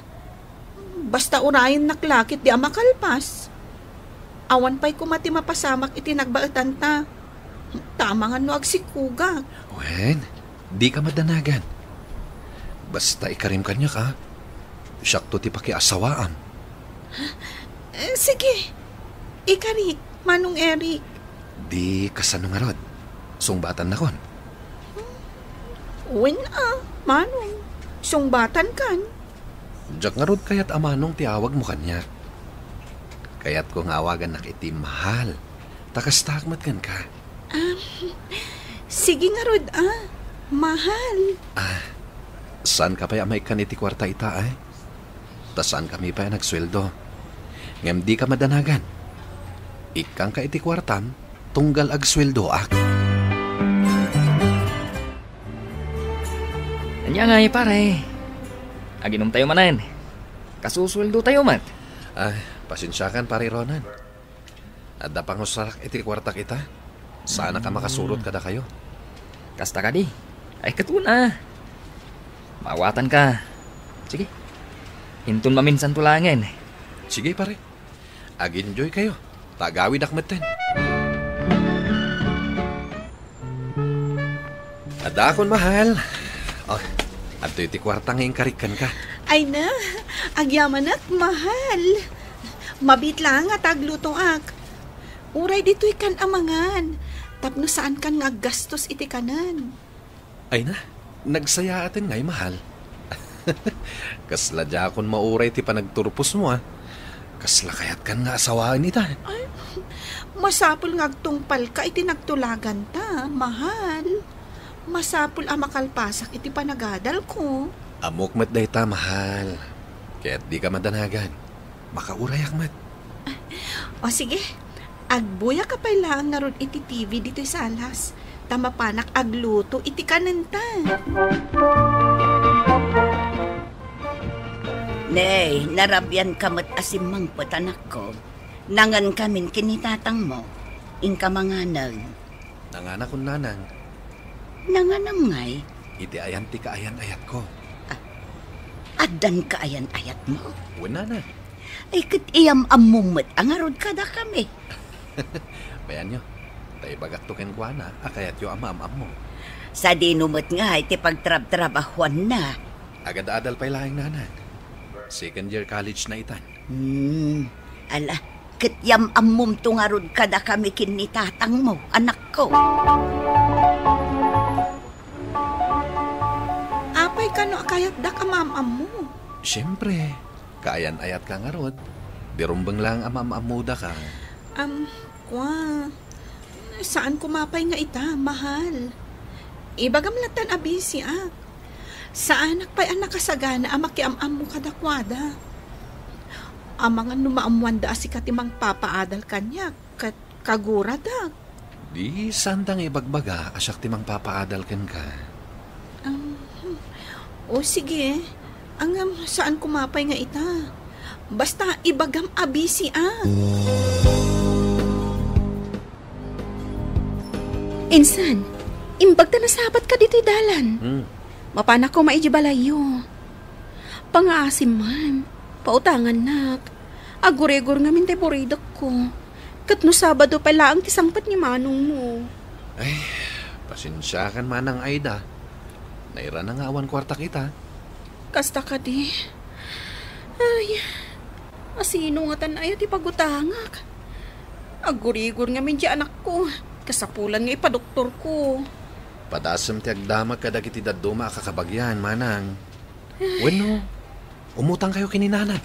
basta urayennak la ketdi a makalpas. Awan pay koma ti mapasamak iti nagbaetanta. Ta amangan no agsikkogak. Wen, dika madanagan. Basta ikarim kaniak, a. Siakto ti pakiasawaam. Eh, sige. Ikarik, Manong Eric. Di kasano ngarud? Sungbatannakon? Wen a, Manong. Sungbatankan. Diak ngarud kayat a Manong ti awagmo kaniak. Kayatko nga awagannak iti mahal. Ta kastaak met kenka. Ah, sige ngarud a, mahal. Ah, saanka pay a maikkan iti kuarta ita, ay? Ta saankami pay a nagsueldo. Ngem dika madanagan. Ikkangka iti kuartam, tunggal agsueldoak. Ania ngay, pare? Aginomtayo manen. Kasusueldotayo met. Ay, pasensiakan, Pare Ronan. Adda pangusarak iti kuartak ita. Saanak a makasurot kadakayo. Kasta kadi. Ay, ket una. Maawatanka. Sige. Inton maminsanto laengen. Sige, pare. Ag-enjoykayo. Ta agawidak metten. Addaakon, mahal. Oh, adtoy ti kuarta nga inkarik kenka. Ay na, agyamanak, mahal. Mabiit laeng ta aglutoak. Uray ditoy kan amangan, tapno saankan nga aggastos iti kanen. Ay na, nagsayaaten ngay, mahal. Kasla diakon mauray ti panagturposmo, a. Kasla kayatkan nga asawaen ita. Ay, masapul nga agtungpalka iti nagtulaganta, mahal. Masapul a makalpasak iti panagadalko. Ammok met dayta, mahal. Ket dika madanagan. Makaurayak met. O sige, agbuyaka pay laeng ngarud iti T V ditoy salas, ta mapanak agluto iti kanenta. Nay, narabianka met a simmangpet, anakko. Nangankamin ken ni tatangmo. Inka manganen. Nanganakon, nanang. Nanganam ngay? Iti ayan ti kaayan-ayatko. Ah, addan kaayan-ayatmo? Wen, nanang. Ay, ket iyam-ammom met a ngarud kadakami. Bayanyo, ta ibagakto kenkuana a kayatyo a maam-ammo. Sadino met ngay ti pagtrabtrabahoanna? Agad-adal pay laeng, nanang. Second year college na itan. Hmm, ala, ket iyam-ammomto ngarud kadakami ken ni tatangmo, anakko. Apay kano a kayatdak a maam-ammo? Siempre, kaayan-ayatka ngarud. Di rumbeng laeng a maam-ammodaka. Am, kua, saan koma pay nga ita, mahal. Ibagam lattan a busy ak. Saanak pay a nakasagana a makiam-ammo kadakuada. Amangan no maammoanda a sika ti mangpapaadal kaniak, ket kaguradak. Di, saanda nga ibagbaga a siak ti mangpapaadal kenka. Um, o sige, ngem saan koma pay nga ita. Basta ibagam a busy ak. Insan, imbag ta nasabatka ditoy dalan. Hmm. Mapanak koma idiay balayyo. Pangaasim man, pautangannak. Agurigor ngamin ti buridekko. Ket no Sabado pay laeng ti sangpet ni manongmo. Ay, pasensiakan, Manang Aida. Nairana nga awan kuartak ita. Kasta kadi. Ay, asino ngatan aya ti pagutangak? Agurigor ngamin ti anakko. Kasapulan nga ipadoktorko. Padasem ti agdamag kadagiti dadduma a kakabagian, Manang. Wenno, umutangkayo ken ni Nanang.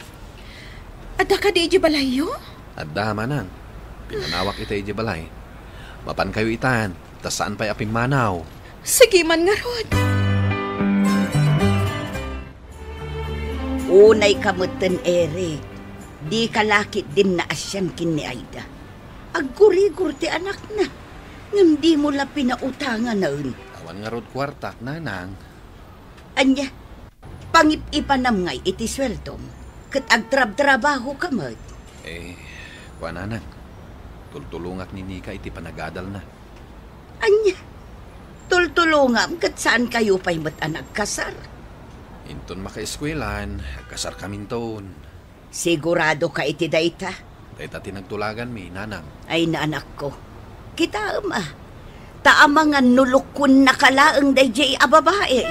Adda kadi idiay balayyo? Adda, Manang. Pinanawak ita idiay balay. Mapankayo itan, ta saan pay a pimmanaw. Sige man ngarud. Unayka metten, Eric. Dika la ketdin naasian ken ni Aida. Agurigor ti anakna, ngem dimo la pinautanganen. Awan ngarud kuartak, Nanang. Ania, pangip-ipanam ngay iti sueldom, ket agtrabtrabahoka met. Eh, kua, Nanang, tultulongak ni Nika iti panagadalna. Ania, tultulongam ket saankayo pay met a nagkasar? Inton makaeskuelan, agkasarkaminton. Siguradoka iti dayta? Dayta ti nagtulaganmi, Nanang. Ay, anakko. Kitaem a. Ta amangan no lukkonnaka laeng daydiay a babai.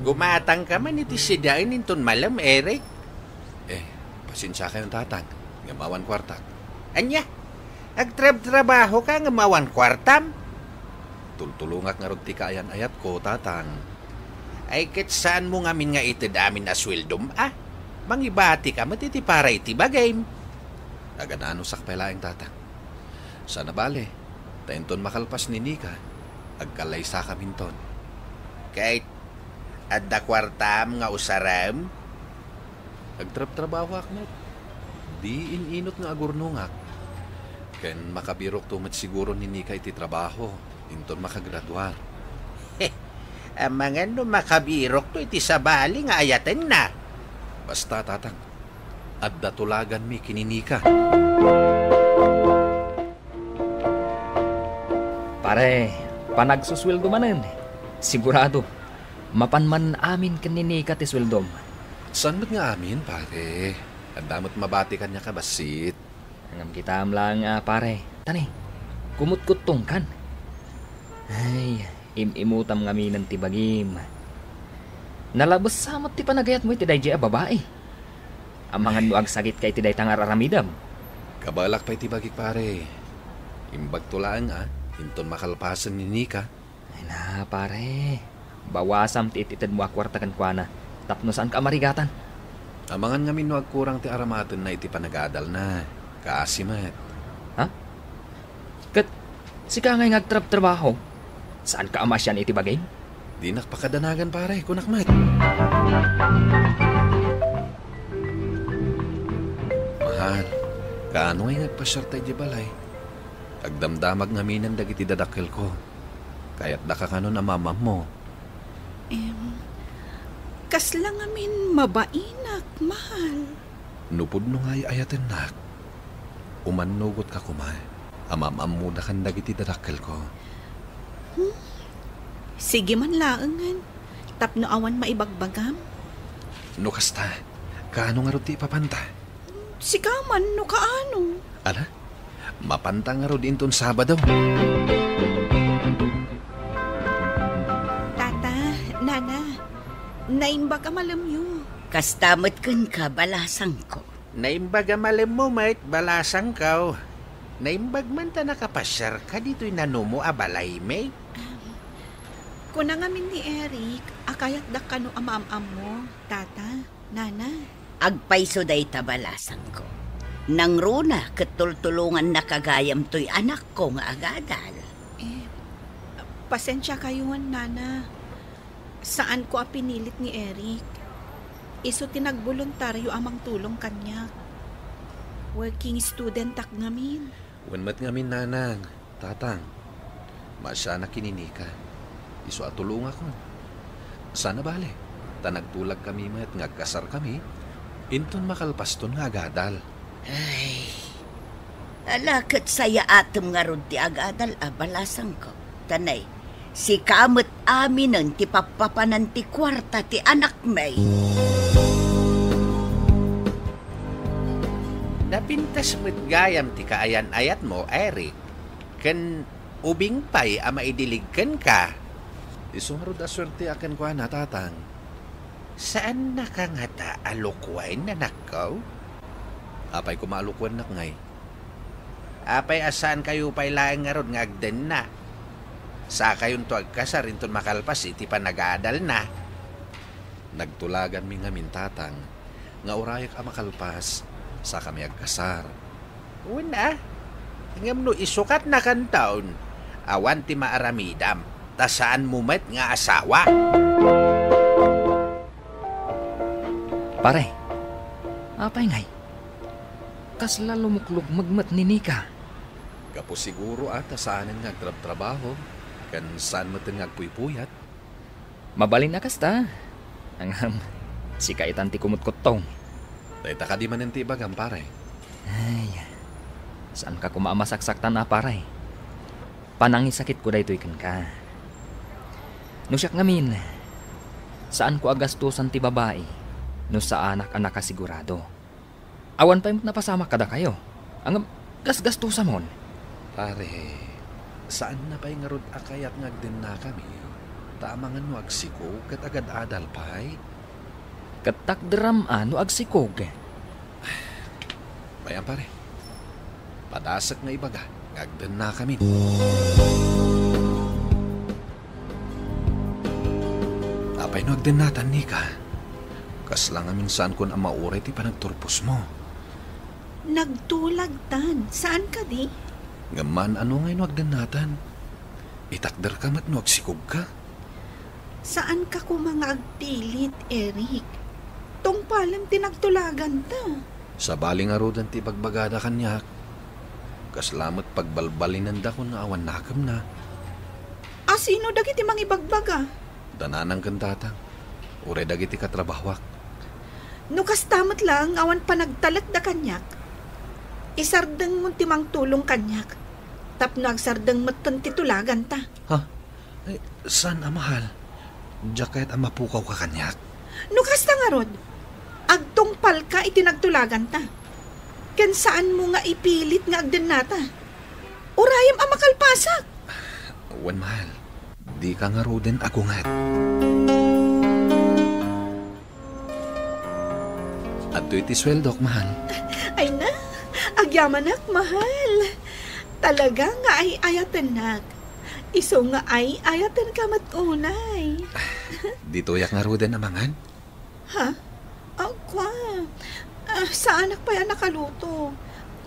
Gumatangka man iti sidaen inton malem, Eric. Eh, pasensiakayon, Tatang, ngem awan kuartak. Ania? Agtrabtrabahoka ngem awan kuartam? Tultulongak ngarud ti kaayan-ayatko, Tatang. Ay, ket saanmo ngamin nga ited amin a sueldom, a? Mangibatika met iti para iti bagim. Agananusak pay laeng, Tatang. Saan a bale, ta inton makalpas ni Nika, agkallaysakaminton. Ket adda kuartam nga usarem? Agtrabtrabahoak met. Di in-inut nga agurnongak. Ken makabirokto met siguro ni Nika iti trabaho inton makagraduar. Amangan no makabirokto iti sabali nga ayatenna. Basta, Tatang, adda tulaganmi ken ni Nika. Pare, panagsusueldo manen. Sigurado, mapan man amin ken ni Nika ti sueldom. Saan met nga amin, pare? Adda met mabati kaniak a bassit. Ngem kitaem laeng a, pare. Tani, kumutkuttongkan. Ay, im-imutam ngaminen ti bagim. Nalabes sa met ti panagayatmo iti daydiay a babai. Amangan no agsagitka iti dayta nga ar-aramidem. Kabaelak pay ti bagik, pare. Imbagto laeng a, inton makalpasen ni Nika. Ay na, pare. Bawasam ti it-itedmo a kuarta kenkuana tapno saanka a marigatan. Amangan ngamin no agkurang ti aramatenna iti panagadalna. Kaasi met. Ha? Ket sika ngay nga agtrabtrabaho, saanka a maasian iti bagim? Dinak pakadanagan, pare, kunak met. Mahal, kaano ngay nga agpasiarta idiay balay? Agdamdamag ngaminen dagiti dadakkelko. Kayatdaka kanon a maam-ammo. Em, kasla ngamin mabainak, mahal. No pudno nga ay-ayatennak, Umannugotka koma a maam-ammoda kan dagiti dadakkelko. Hmm? Sige man laengen, tapno awan maibagbagam. No kasta, kaano ngarud ti ipapanta? Sika man no kaano. Ala, mapanta ngarud inton Sabado. Tata, Nana, naimbag a malemyo. Kasta met kenka, balasangko. Naimbag a malemmo met, balasangko. Naimbag man ta nakapasiarka ditoy nanumo a balaymi. Kuna ngamin ni Eric a kayatdak kano a maam-ammo, Tata, Nana. Agpayso dayta, balasangko. Nangruna ket tultulongannaka gayam toy anakko nga agadal. Eh, pasensiakayon, Nana. Saanko a pinilit ni Eric. Isu ti nagboluntario a mangtulong kaniak. Working studentak ngamin. Wen met ngamin, Nanang, Tatang. Maasianak ken ni Nika. Isu a tulongakon. Saan a bale, ta nagtulagkami met nga agkasarkami inton makalpaston nga agadal. Ay, ala ket sayaatem ngarud ti agadal a, balasangko. Ta nay, sika met aminen ti pappapanan ti kuarta ti anakmi. Napintas met gayam ti kaayan-ayatmo, Eric, ken ubing pay a maidilig kenka. Isu ngarud a suerteak kenkuana, Tatang. Saannaka ngata a lukuen, anakko? Apay koma a lukuennak ngay? Apay a saankayo pay laeng ngarud nga agdenna? Sakayonto agkasar inton makalpas iti panagaadalna. Nagtulaganmi ngamin, Tatang, nga urayak a makalpas, sakami agkasar. Wen a, ngem no isukatnakanton, awan ti maaramidam, ta saanmo met nga asawa. Pare, apay ngay? Kasla lumuklukmeg met ni Nika. Gapu siguro a ta saanen nga agtrabtrabaho, ken saan met nga agpuypuyat. Mabalin a kasta. Ngem, sika itan ti kumutkuttong. Dayta kadi manen ti ibagam, pare. Ay, saanka koma a masaksaktan a, pare. Panangisakitko daytoy kenka. No siak ngamin, saanko a gastosan ti babai no saanak a nakasigurado. Awan pay met napasamak kadakayo. Ngem, gasgastosamon. Pare, saanna pay ngarud a kayat nga agdennakami, ta amangan no agsikog ket agad-adal pay? Ket takderam a no agsikog. Bay-am, pare. Padasek nga ibaga nga agdennakami. Apay no agdennatan, Nika? Kasla ngamin saankon a mauray ti panagturposmo. Nagtulagtan. Saan kadi? Ngem maan-ano ngay no agdennatan? Itakderka met no agsikogka. Saanka koma nga agpilit, Eric. Tungpalem ti nagtulaganta. Sabali ngaruden ti ibagbagada kaniak. Kasla met pagbalbalinendakon nga awan nakemna. A sino dagiti mangibagbaga? Da nanang ken tatang. Uray dagiti katrabahoak. No kasta met laeng nga awan panagtalekda kaniak, isardengmon ti mangtulong kaniak tapno agsardeng metten ti tulaganta. Ha? Ay, saan a mahal? Diak kayat a mapukawka kaniak. No kasta ngarud, agtungpalka iti nagtulaganta. Ken saanmo nga ipilit nga agdennata. Urayem a makalpasak. Wen, mahal. Dika ngaruden agunget. Adtoy ti sueldok, mahal. Ay na, agyamanak, mahal. Talaga nga ay-ayatennak. Isu nga ay-ayatenka met unay. Ditoyak ngaruden a mangan? Ha? Agko, ah, saanak pay a nakaluto.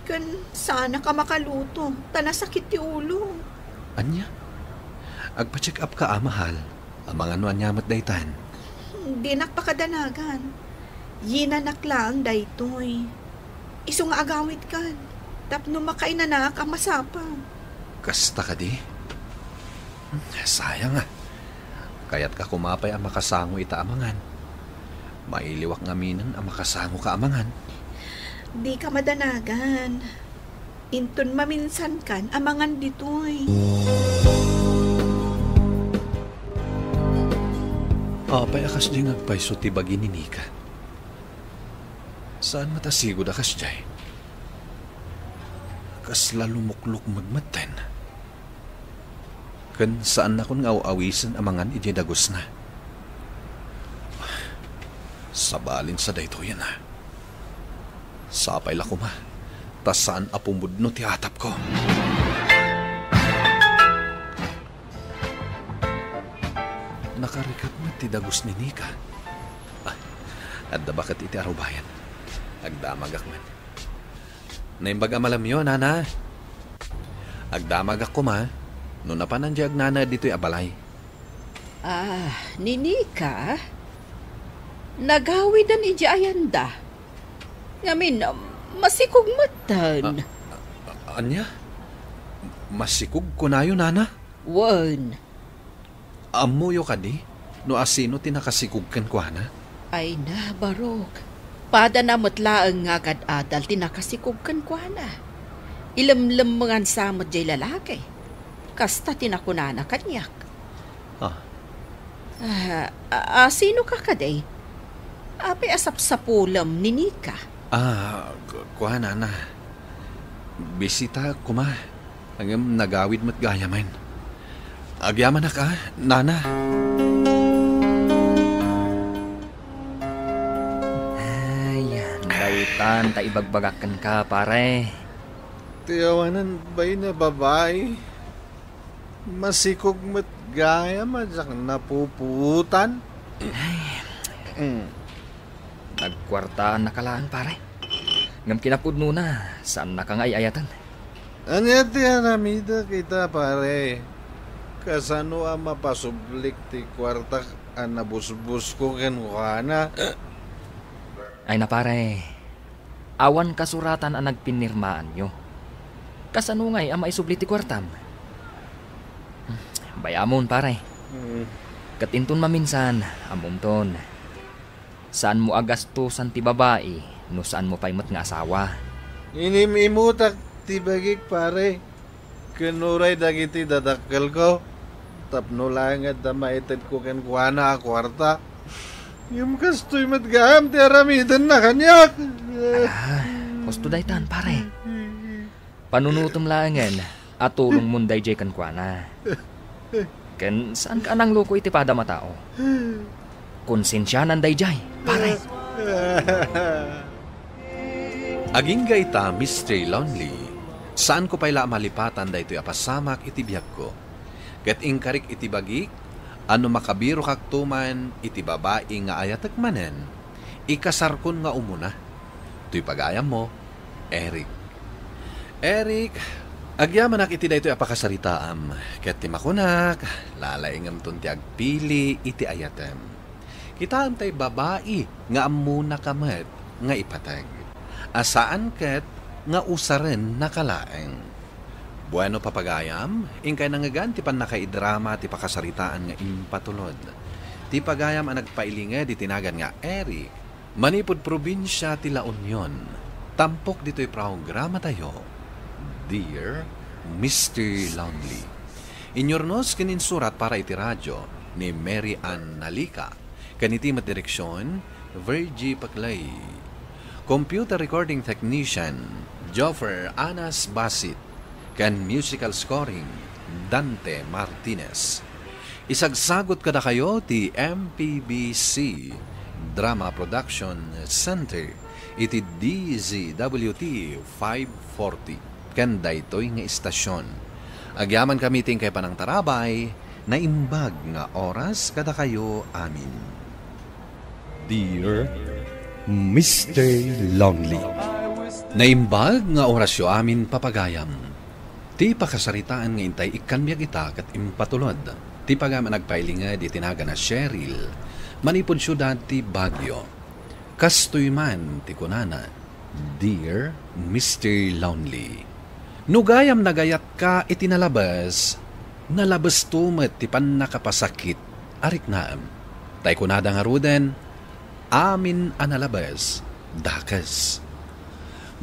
Ken saanak a makaluto, ta nasakit ti ulo. Ania? Agpa-check up ka, a, mahal. Amangan no ania met daytan. Dinak pakadanagan. Yinanak laeng daytoy. Isu nga agawidkan, tapno makainanaak a masapa. Kasta kadi? Sayang a. Kayatka koma pay a makasango ita a mangan. Mailiwak ngaminen a makasangoka a mangan. Dika madanagan. Inton maminsankan a mangan ditoy. Apay a kasdiay nga agpayso ti bagi ni Nika? Saan met a sigud a kasdiay. Kasla lumuklukmeg metten. Ken saannakon nga aw-awisen a mangan idiay dagusna. Sabalin sa daytoyen, a. Sapay la koma, ta saan a pumudno ti atapko. Nakarigat met ti dagus ni Nika. Ah, adda baket iti arubayan. Agdamagak man. Naimbag a malamyo, nana. Agdamagak koma, no napanan diay agnanaed ditoy a balay. Ah, ni Nika? Nagawiden idiay ayanda. Ngamin, masikog metten. Ah, a-, ania? Masikog kunayo, nana? Wen. Ammoyo kadi no asino ti nakasikog kenkuana? Ay na, Barok. Padana met laeng nga agad-adal ti nakasikog kenkuana. Ilemlemmengan sa met diay lalaki. Kasta ti nakunana kaniak. Ah. Ah, a-, asino ka kadi? Apay a sapsapulem ni Nika? Ah, ku-, kuana na. Bisita koma. Ngem nagawid met gayamen. Agyamanak, a, nana. Ay, daytan ta ibagbagak kenka, pare. Ti awanan bain a babai. Masikog met gayam a diak napupuotan. Ay. Mm. Nagkuartaannaka laeng, pare. Ngem kinapudnona, saannaka nga ay-ayaten. Ania ti aramidek ita, pare? Kasano a mapasublik ti kuartak a nabusbosko kenkuana? Ay na, pare, awan kasuratan a nagpinirmaanyo. Kasano ngay a maisubli ti kuartam? Bay-amon, pare. Mm. Ket inton maminsan, ammomton. Saanmo a gastosan ti babai no saanmo pay met nga asawa. Inim-imutak ti bagik, pare, ken uray dagiti dadakkelko, tapno laeng adda maitedko kenkuana a kuarta. Ngem kastoy met gayam ti aramidenna kaniak. Ala, husto daytan, pare. Panunotem laengen a tulongmon daydiay kenkuana. Ken saanka a nangluko iti padam a tao. Konsensianan daydiay, pare. Agingga ita, Mister Lonely, saanko pay la a malipatan daytoy a pasamak iti biagko. Ket inkarik iti bagik a no makabirokakto man iti babai nga ayatek manen, ikasarkon nga umuna. Toy pagayammo, Eric. Eric, agyamanak iti daytoy a pakasaritaam, ket ti makunak, lalaingemton ti agpili iti ayatem. Kitaem tay babai nga ammonaka met nga ipateg, a saan ket nga usarennaka laeng. Bueno, papagayam, inkay nangngegan ti pannakaidrama ti pakasaritaan nga impatulod. Ti pagayam a nagpailinged iti nagan nga Eric, manipud probinsia ti La Union, tampok ditoy programatayo, Dear Mister Lonely. Inyurnos ken insurat para iti radyo ni Mary Ann Nalica. Ken iti met direksion, Virgie Paclay. Computer recording technician, Joffer Anas Basit. Ken musical scoring, Dante Martinez. Isagsagot kadakayo ti M P B C Drama Production Center iti D Z W T five forty. Ken daytoy nga istasyon. Agyamankami ti inkay panangtarabay, naimbag nga oras kadakayo amin. Dear Mister Lonely. Naimbag nga orasyo amin, papagayam. Ti pakasaritaan nga intay ikkan biag ita ket impatulod ti pagayam a nagpailinged iti nagan a Cheryl, manipud siudad ti Baguio. Kastoy man ti kunana, Dear Mister Lonely, no gayam nagayatka iti nalabes, nalabesto met ti pannakapasakit a riknaem. Tay kunada ngaruden, amin a nalabes, dakes.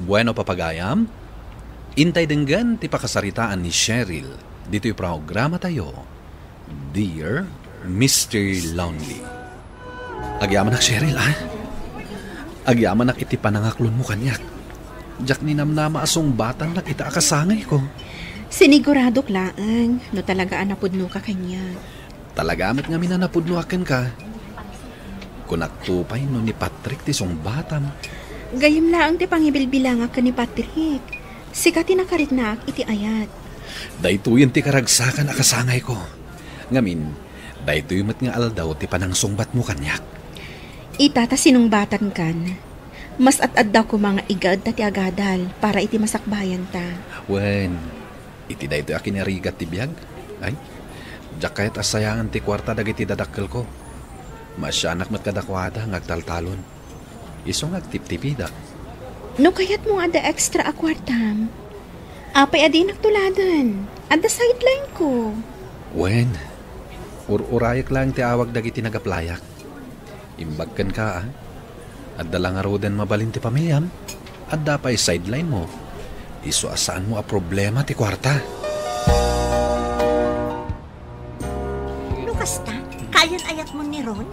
Bueno, papagayam, Intay denggen ti pakasaritaan ni Cheryl ditoy programatayo, Dear Mister Lonely. Agyamanak, Cheryl, ah. Agyamanak iti panangaklonmo kaniak. Diak ninamnama a sungbatannak ita a kasangayko. Siniguradok laeng no talaga a napudnoka kaniak. Talaga met ngamin a napudnoak kenka. Kunakto pay no ni Patrick ti sungbatam. Gayyem laeng ti pangibilbilangak ken ni Patrick. Sika ti nakariknaak iti ayat. Daytoyen ti karagsakan a kasangayko. Ngamin, daytoy met nga aldaw ti panangsungbatmo kaniak. Ita ta sinungbatankan, mas ad-adda koma nga igaedta ti agadal para iti masakbayanta. Wen, iti daytoy a kinarigat ti biag, ay, diak kayat a sayangan ti kuarta dagiti dadakkelko. Maasianak met kadakuada nga agtaltalon. Isu nga agtiptipidak. No kayatmo nga adda extra a kuartam, apay a dinak tuladen? Adda sideline ko. Wen, ur-urayek laeng ti awag dagiti nagaplayak. Imbag kenka, ah. Adda la ngaruden mabalin ti pamiliam, adda pay sideline mo. Isu a saanmo a problema ti kuarta. No kasta, kaayan-ayatmo ni Ron?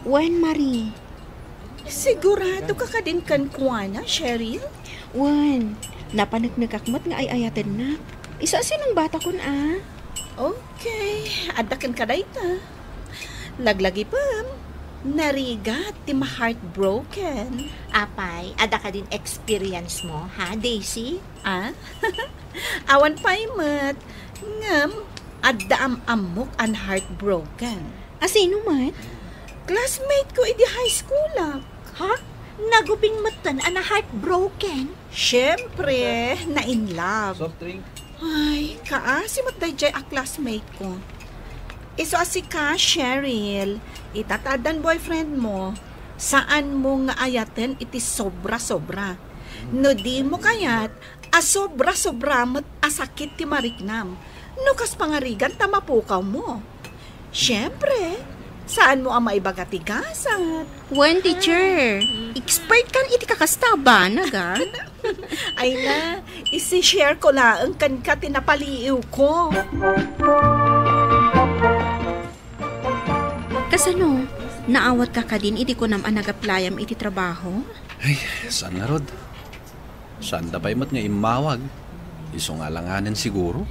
Wen, Marie. Sigurado ka kadin kenkuana, Cheryl? Wen, napaneknekak met nga ay-ayatennak. Isu a sinungbatakon, a. Okay, adda kenka dayta. Laglagipem, narigat ti ma-heartbroken. Apay, adda kadin experience mo, ha, Daisy? Ah? Awan pay met. Ngem, adda am-ammok a na-heartbroken. A sino met? Classmate ko idi high school, ah. Ha? Nagubing metten a na-heartbroken? Siyempre, na-in love. Soft drink. Ay, kaasi met dayjay a classmate ko. Isu a sika, Cheryl, ita ta addan boyfriend mo, saan mo nga ayaten iti sobra-sobra. No di mo kayat, a sobra-sobra met a sakit ti mariknam. No kas pangarigan ta mapukaw mo. Siyempre, saan mo a maibaga ti gasat. Wen, teacher, expert kan iti kakasta a banag, a. Ay na, isi-share ko laeng kenka ti napaliiwko. Kasano? Naawatka kadin iti kunam a nagaplayam iti trabaho? Ay, saan ngarud? Saanda pay met nga immawag. Isu nga alanganen siguro.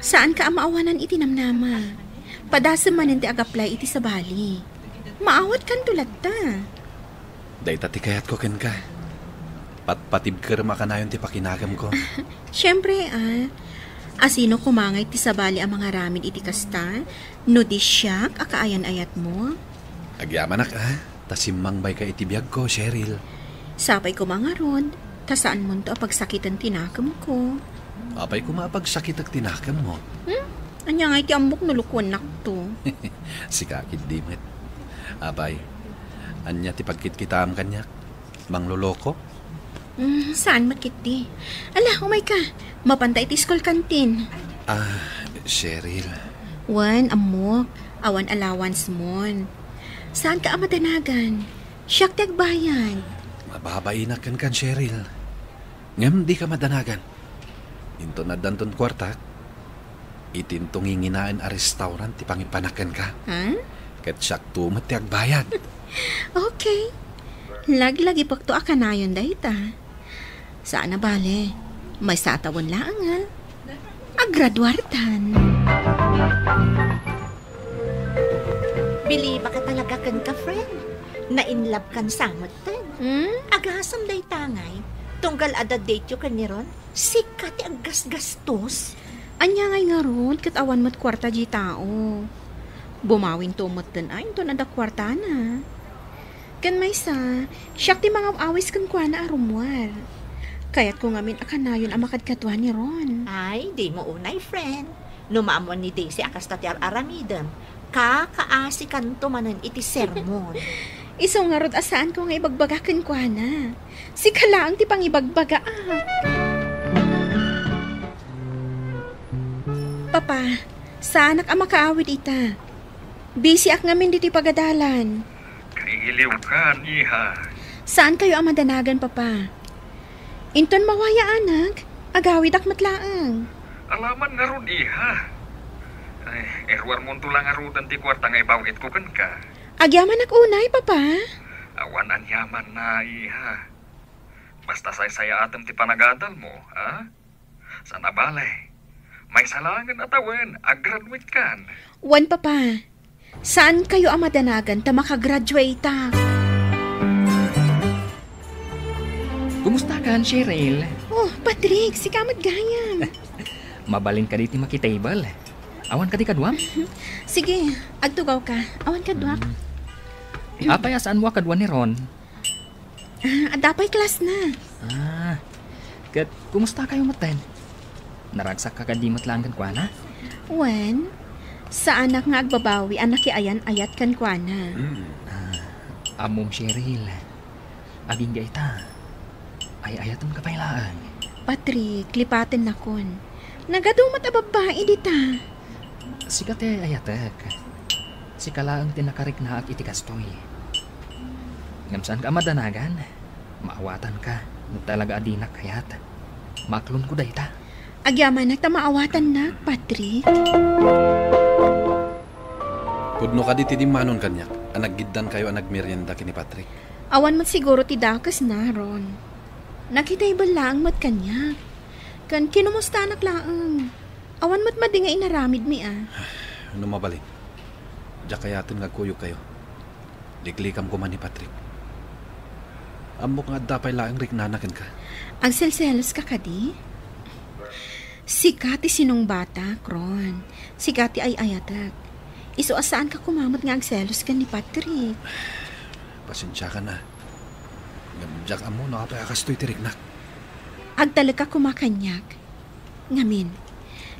Saanka a maawanan iti namnama. Padasem manen ti agaplay iti sabali. Maawatkanto latta. Dayta ti kayatko kenka. Patpatibkerem a kanayon ti pakinagamko. Siyempre, a. A sino koma ngay ti sabali a mangaramid iti kasta? No di siak a kaayan-ayatmo? Agyamanak, a. Ta simmangbayka iti biagko, Cheryl. Sapay koma ngarud, ta saanmonto a pagsakiten ti nakemko. Apay koma a pagsakitek ti nakemmo? Hmm? Ania ngay ti ammok no lukuennakto? Sika ketdi met. Apay, ania ti pagkitkitaam kaniak? Mangloloko? Hmm, saan met ketdi. Ala, umayka. Mapanta iti school canteen. Ah, Cheryl. Wen, ammok. Awan allowance mon. Saanka a madanagan. Siak ti agbayad. Mababainak kenkan, Cheryl. Ngem dika madanagan. Inton addanton kuartak, itinto nginginaen a restaurant ti pangipanak kenka. Ha? Ket siakto met ti agbayad. Okay. Laglagipekto a kanayon dayta. Saan a bale. Maysa a tawen laeng, a. Agraduartan. Bilibaka talaga kenka, friend. Na-in love kan sa metten. Hmm? Agasem dayta ngay. Tunggal adda date yo ken ni Ron, sika ti aggasgastos. Ania ngay ngarud ket awan met kuarta diay tao. Bumawinto metten a inton adda kuartana. Ken maysa, siak ti mangaw-awis kenkuana a rummuar. Kayatko ngamin a kanayon a makadkadua ni Ron. Ay, dimo unay, friend. No maammuan ni Daisy a kasta ti ar-aramidem, kakaasikanto manen iti sermon. Isu ngarud a saanko nga ibagbaga kenkuana. Sika laeng ti pangibagbaga, a. Papa, saanak a makaawid ita. Busy-ak ngamin ditoy pagadalan. Kailiwkan, iha. Saankayo a madanagan, Papa? Inton mawayaanak, Agawidak met laeng. Alaman ngarud, iha. Ay, iruarmonto la ngaruden ti kuarta nga ibaw-itko kenka. Agyamanak unay, Papa. Awan aniamanna, iha. Basta saysayaatem ti panagadalmo, ha? Saan a bale, maysa laengen a tawen, agraduatekan. Wen, Papa. Saankayo a madanagan ta makagraduateak. Kumustakan, Cheryl? Oh, Patrick, sika met gayam. Mabalin kadi ti makitable? Awan kadi kaduam? Sige, agtugawka. Awan kaduak. Hmm. Apay a saanmo a kadua ni Ron? Ah, adda pay class na. Ah, ket kumusta kayo metten? Naragsak ka kadi met laeng kenkuana? Wen, saanak nga agbabawi a nakiayan-ayat kenkuana. Mm. Ah, ammom, Cheryl. Agingga ita. Ay-ayatem ka pay laeng. Patrick, lipatennakon. Nagadu met a babbai dita. Sika ti ay-ayatek. Sika laeng ti nakariknaak iti kastoy. Ngem saanka a madanagan. Maawatanka. No talaga a dinak kayat, maaklonko dayta. Agyamanak ta maawatannak, Patrick. Pudno kadi ti dimmanon kaniak a naggiddankayo a nagmerienda ken ni Patrick? Awan met siguro ti dakesna, Ron. Nakitable laeng met kaniak. Ken kinumustanak laeng. Awan met madi nga inaramidmi a. No mabalin, diak kayaten nga agkuyogkayo. Liklikam koma ni Patrick. Ammok nga adda pay laeng riknana kenka. Agselseloska kadi? Sika ti sinungbatak, Ron. Sika ti ay-ayatek. Isu a saanka koma met nga agselos ken ni Patrick. Pasensiakan a. Ngem diak ammo no apay a kastoy ti riknak. Agtalekka koma kaniak. Ngamin,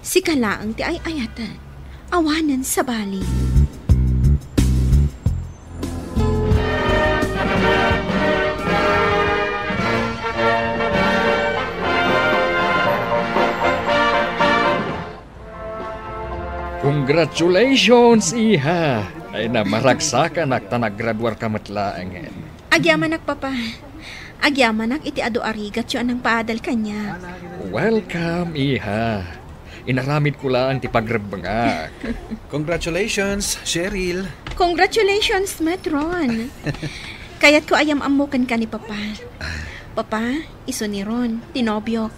sika laeng ti ay-ayatek. Awanen sabali. Congratulations, iha! Ay na, maragsakanak ta naggraduarka met laengen. Agyamanak, Papa. Agyamanak iti adu a rigatyo a nangpaadal kaniak. Welcome, iha. Inaramidko laeng ti pagrebbengak. Congratulations, Cheryl. Congratulations met, Ron. Kayatko a yam-ammo kenka ni Papa. Papa, isu ni Ron, ti nobiok.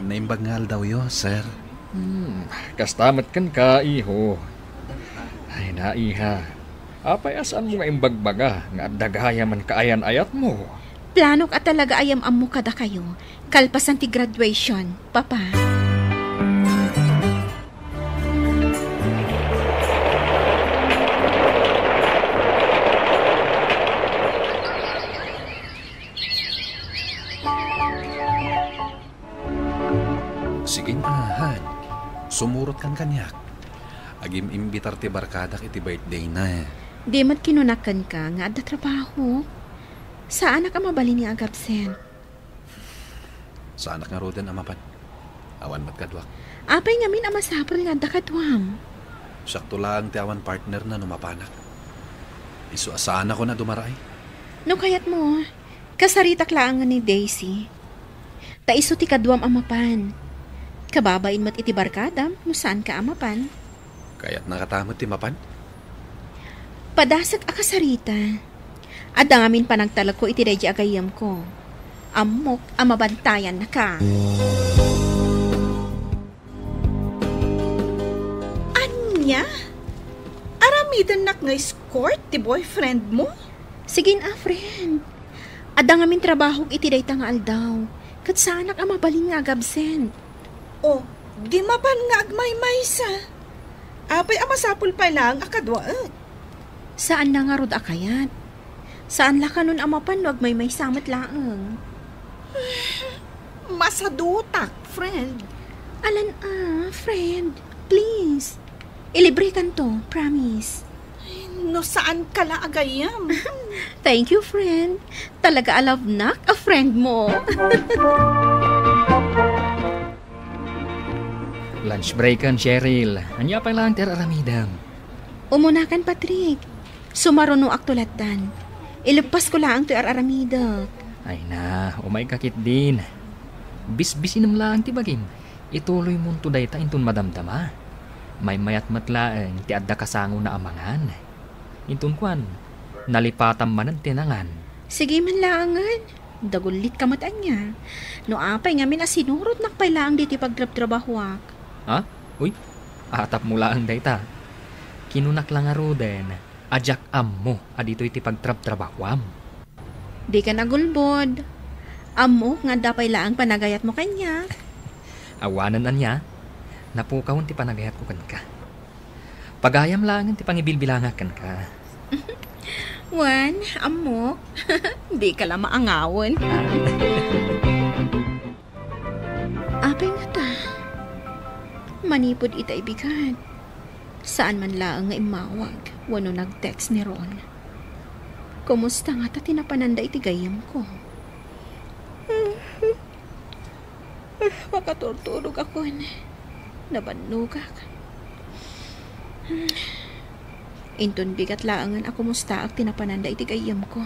Naimbag nga aldawyo, sir. Hmm, kasta met kenka, iho. Ay na, iha. Apay a saanmo nga imbagbaga nga adda gayam a kaayan-ayatmo? Planok a talaga a yam-ammo kadakayo, kalpasan ti graduation, Papa. Sige nga, han. Sumurotkan kaniak. Agim-imbitar ti barkadak iti birthday na. Di met kinunak kenka nga adda trabaho. Saanak a mabalin nga agabsent. Saanak ngaruden a mapan. Awan met kaduak. Apay ngamin a masapul nga adda kaduam? Siakto laeng ti awan partner na no mapanak. Isu a saanakon a dumaraay. No kayatmo, kasaritak laeng ni Daisy. Ta isu ti kaduam a mapan. Kababain met iti barkadam no saanka a mapan. Kayatna kata met ti mapan? Padasek a kasarita. Adda ngamin panagtalekko iti daydi a gayyemko. Ammok a mabantayannaka. Ania? Aramidennak nga escort ti boyfriend mo? Sige na, friend. Adda ngamin trabahok iti dayta nga aldaw, ket saanak a mabalin nga agabsent. O, di mapan nga agmaymaysa. Apay a masapul pay laeng a kaduaek? Saanna ngarud a kayat. Saan la kanon a mapan no agmaymaysa met laeng. Masadutak, friend. Alan a, friend. Please. Ilibrekanto, promise. Ay, no saanka la a gayyem. Thank you, friend. Talaga a love nak a friend mo. Lunch breaken, Cheryl. Ania pay laeng ti ar-aramidem? Umunakan, Patrick. Sumarunoakto lattan. Ileppasko laeng toy ar-aramidek. Ay na, umayka ketdin. Bisbisinem laeng ti bagim. Ituloymonto dayta inton madamdama. Maymayat met laeng ti adda kasangona a mangan. Inton kuan, nalipatam manen ti nangan. Sige man laengen. Dagullitka met ania. No apay ngamin a sinurotnak pay laeng ditoy pagtrabtrabahoak. Ha? Uy, atapmo laeng dayta. Kinunak la ngaruden a diak ammo a ditoy ti pagtrabtrabahoam. Dika nagulbod. Ammok nga adda pay laeng panagayatmo kaniak. Awanen ania, napukawen ti panagayatko kenka. Pagayam laengen ti pangibilbilangak kenka. Wen, ammok. Dika la maangawen. Apay ngata? Manipud ita ibigat, saan man laeng nga immawag wenno nag-text ni Ron. Kumusta ngata ti napananda iti gayyemko? Makaturturogakon. Nabannogak. Inton bigat laengen a kumustaak ti napananda iti gayyemko.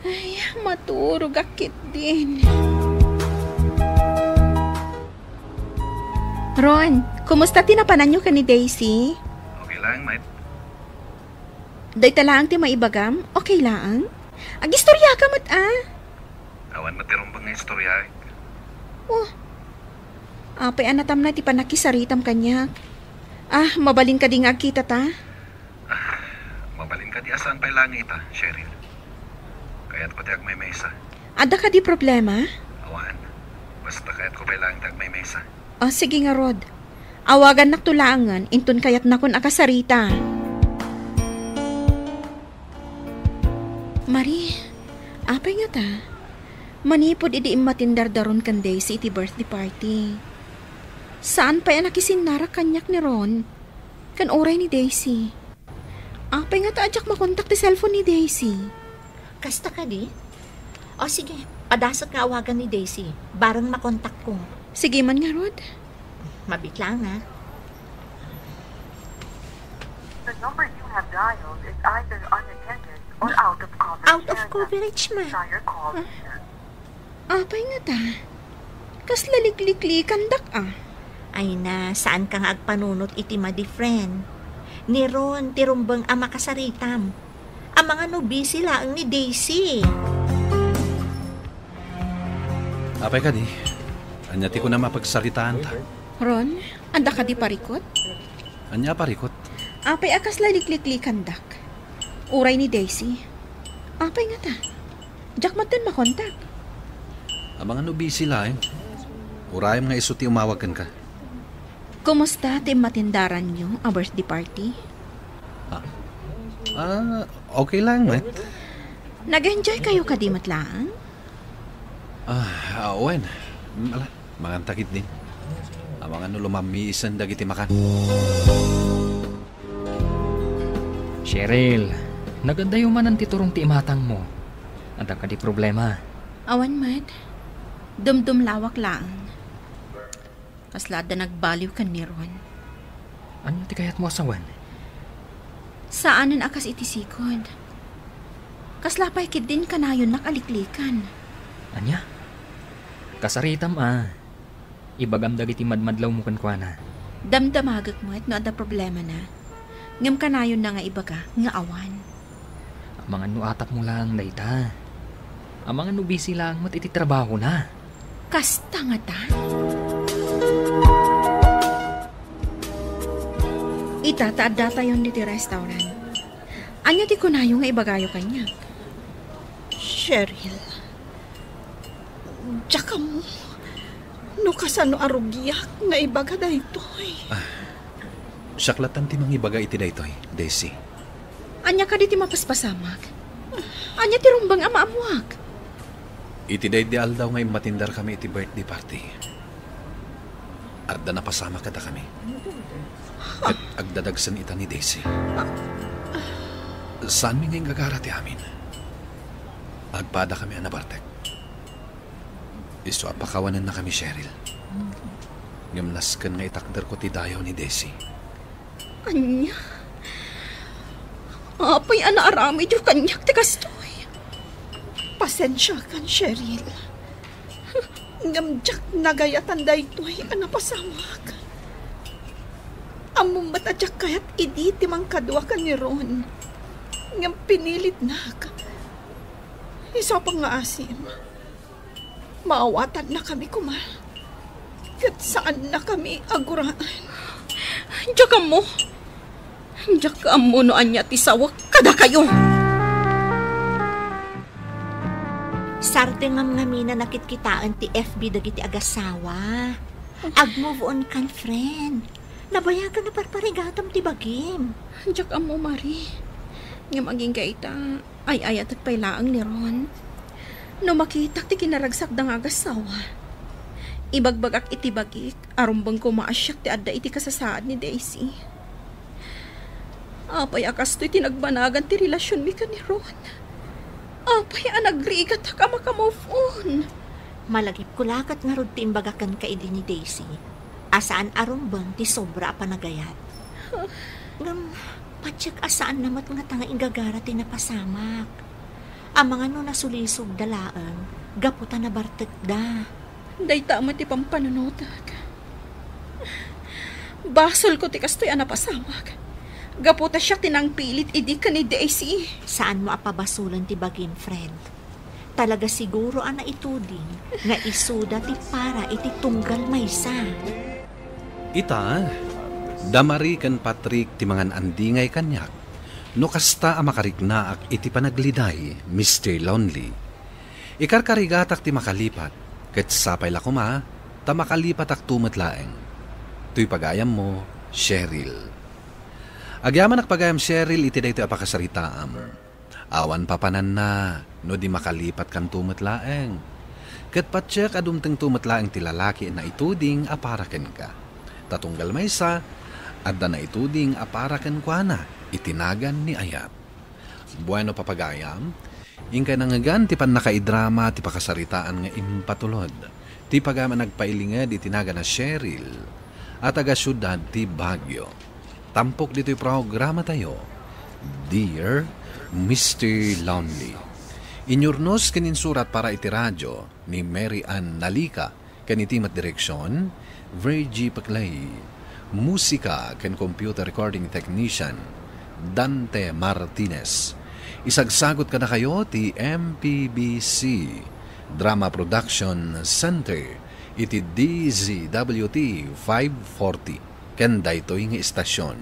Ay, maturogak ketdin. Ron, kumusta ti napananyo ken ni Daisy? Okay laeng, mate. Dayta laeng ti maibagam? Okay laeng? Agistoriaka met, a? Awan met ti rumbeng nga istoriaek. Oh, apay a natamna ti pannakisaritam kaniak? Ah, mabalin kadi nga agkitata? Ah, mabalin kadi a saan pay laeng nga ita, Cheryl. Kayatko ti agmaymaysa. Adda kadi problema? Awan. Basta kayatko pay laeng ti agmaymaysa. Ah, sige ngarud. Awagannakto laengen inton kayatnakon a kasarita. Marie, apay ngata? Manipud idi immatindar da Ron ken Daisy iti birthday party, saan pay a nakisinnarak kaniak ni Ron ken uray ni Daisy. Apay ngata a diak makontak ti cellphone ni Daisy? Kasta kadi? O sige, padasek nga awagan ni Daisy, bareng makontakko. Sige man ngarud. Mabit laeng, a. The number you have dialed is either unattended or out of coverage area. Out of coverage, ma. Try your call later. Apay ngata? Kasla likliklikandak, a. Ay na, saan ka nga agpanunot iti madi, friend. Ni Ron ti rumbeng a makasaritam. Amangan no busy laeng ni Daisy. Apay kadi? Ania ti kunam a pagsaritaanta? Ron, adda kadi parikut? Ania a parikut? Apay a kasla likliklikandak? Uray ni Daisy. Apay ngata? Diak metten makontak. Amangan no busy laeng. Urayem nga isu ti umawag kenka. Kumusta ti matindaranyo a birthday party? Ah, ah, okay laeng met. Nag-enjoy kayo kadi met laeng? Ah, ah, wen. Mm, ala, manganta ketdin. Amangan no lumammiisen dagiti makan. Cheryl, nagadayo manen ti turong ti imatangmo. Adda kadi problema? Awan met. Dumdumlawak laeng. Kasla adda nagbaliw ken ni Ron. Ania ti kayatmo a sawen? Saanen a kas iti sikod. Kasla pay ketdin kanayonnak a liklikan. Ania? Kasaritam a. Ibagam dagiti madmadlawmo kenkuana. Damdamagek met no adda problemana. Ngem kanayonna nga ibaga nga awan. Amangan no atapmo laeng dayta. Amangan no busy laeng met iti trabahona. Kasta ngata? Ita ta addatayon ditoy restaurant. Ania ti kunayo nga ibagayo kaniak? Cheryl, diak ammo no kasano a rugiak nga ibaga daytoy. Ah, siak lattan ti mangibaga iti daytoy, Daisy. Ania kadi ti mapaspasamak? Ania ti rumbeng a maammoak? Iti daydi aldaw nga immatindarkami iti birthday party, adda napasamak kadakami. Ket agdadagsen ita ni Daisy. Saanmi nga inggagara ti amin. Agpadakami a nabartek. Isu a pakawanennakami, Cheryl. Ngem nasken nga itakderko ti dayaw ni Daisy. Ania? Apay a naaramidyo kaniak ti kastoy? Pasensiakan, Cheryl. Ngem diak nagayatan daytoy a napasamak. Ammom met a diak kayat idi ti mangkadua ken ni Ron. Ngem pinilitnak. Isu a pangngaasim. Maawatannakami koma. Ket saannakami a guraan. Diak ammo. Diak ammo no ania ti sawek kadakayo. Sardengam ngamin a nakitkitaen ti F B dagiti agasawa. Ag-move on kan, friend. Nabayagan a parparigatam ti bagim. Diak ammo, Mari. Ngem agingga ita, ay-ayatek pay laeng ni Ron. No makitak ti kinaragsakda nga agasawa, ibagbagak iti bagik a rumbeng koma a siak ti adda iti kasasaad ni Daisy. Apay a kastoy ti nagbanagan ti relasionmi ken ni Ron? Apay a nagrigatak a maka-move on? Malagipko la ket ngarud ti imbagak kenka idi ni Daisy a saan a rumbeng ti sobra a panagayat. Ngem, patiek a saanna met ngata nga igagara ti napasamak. Amangan no nasulisogda laeng gapu ta nabartekda. Dayta met ti pampanunotek. Basolko ti kastoy a napasamak. Gapu ta siak ti nangpilit idi ken ni Daisy. Saanmo a pabasolen ti bagim, friend. Talaga siguro a naituding nga isuda ti para iti tunggal maysa. Ita, da Marie ken Patrick ti mangan-andingay kaniak, no kasta a makariknaak iti panagliday, Mister Lonely. Ikarkarigatak ti makalipat, ket sapay la koma ta makalipatakto met laeng. Toy pagayammo, Cheryl. Agyamanak pagayam, Cheryl, iti daytoy a pakasaritaam. Awan papananna no di makalipatkanto met laeng. Ket patiek a dumtengto met laeng ti lalaki a naituding a para kenka. Ta tunggal maysa, adda naituding a para kenkuana iti nagan ni Ayat. Bueno, papagayam, inkay nangngegan ti pannakaidrama ti pakasaritaan nga impatulod ti pagayam a nagpailinged iti nagan a Cheryl a taga-siudad ti Baguio. Tampok ditoy programatayo, Dear Mister Lonely. Inyurnos ken insurat para iti radio ni Mary Ann Nalica, ken iti met direksion, Virgie Peclay. Musika ken computer recording technician, Dante Martinez. Isagsagot kadakayo ti M P B C Drama Production Center iti D Z W T five forty ken daytoy nga istasion.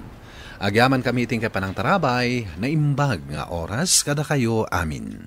Agyamankami iti inkay panangtarabay, naimbag nga oras kadakayo amin.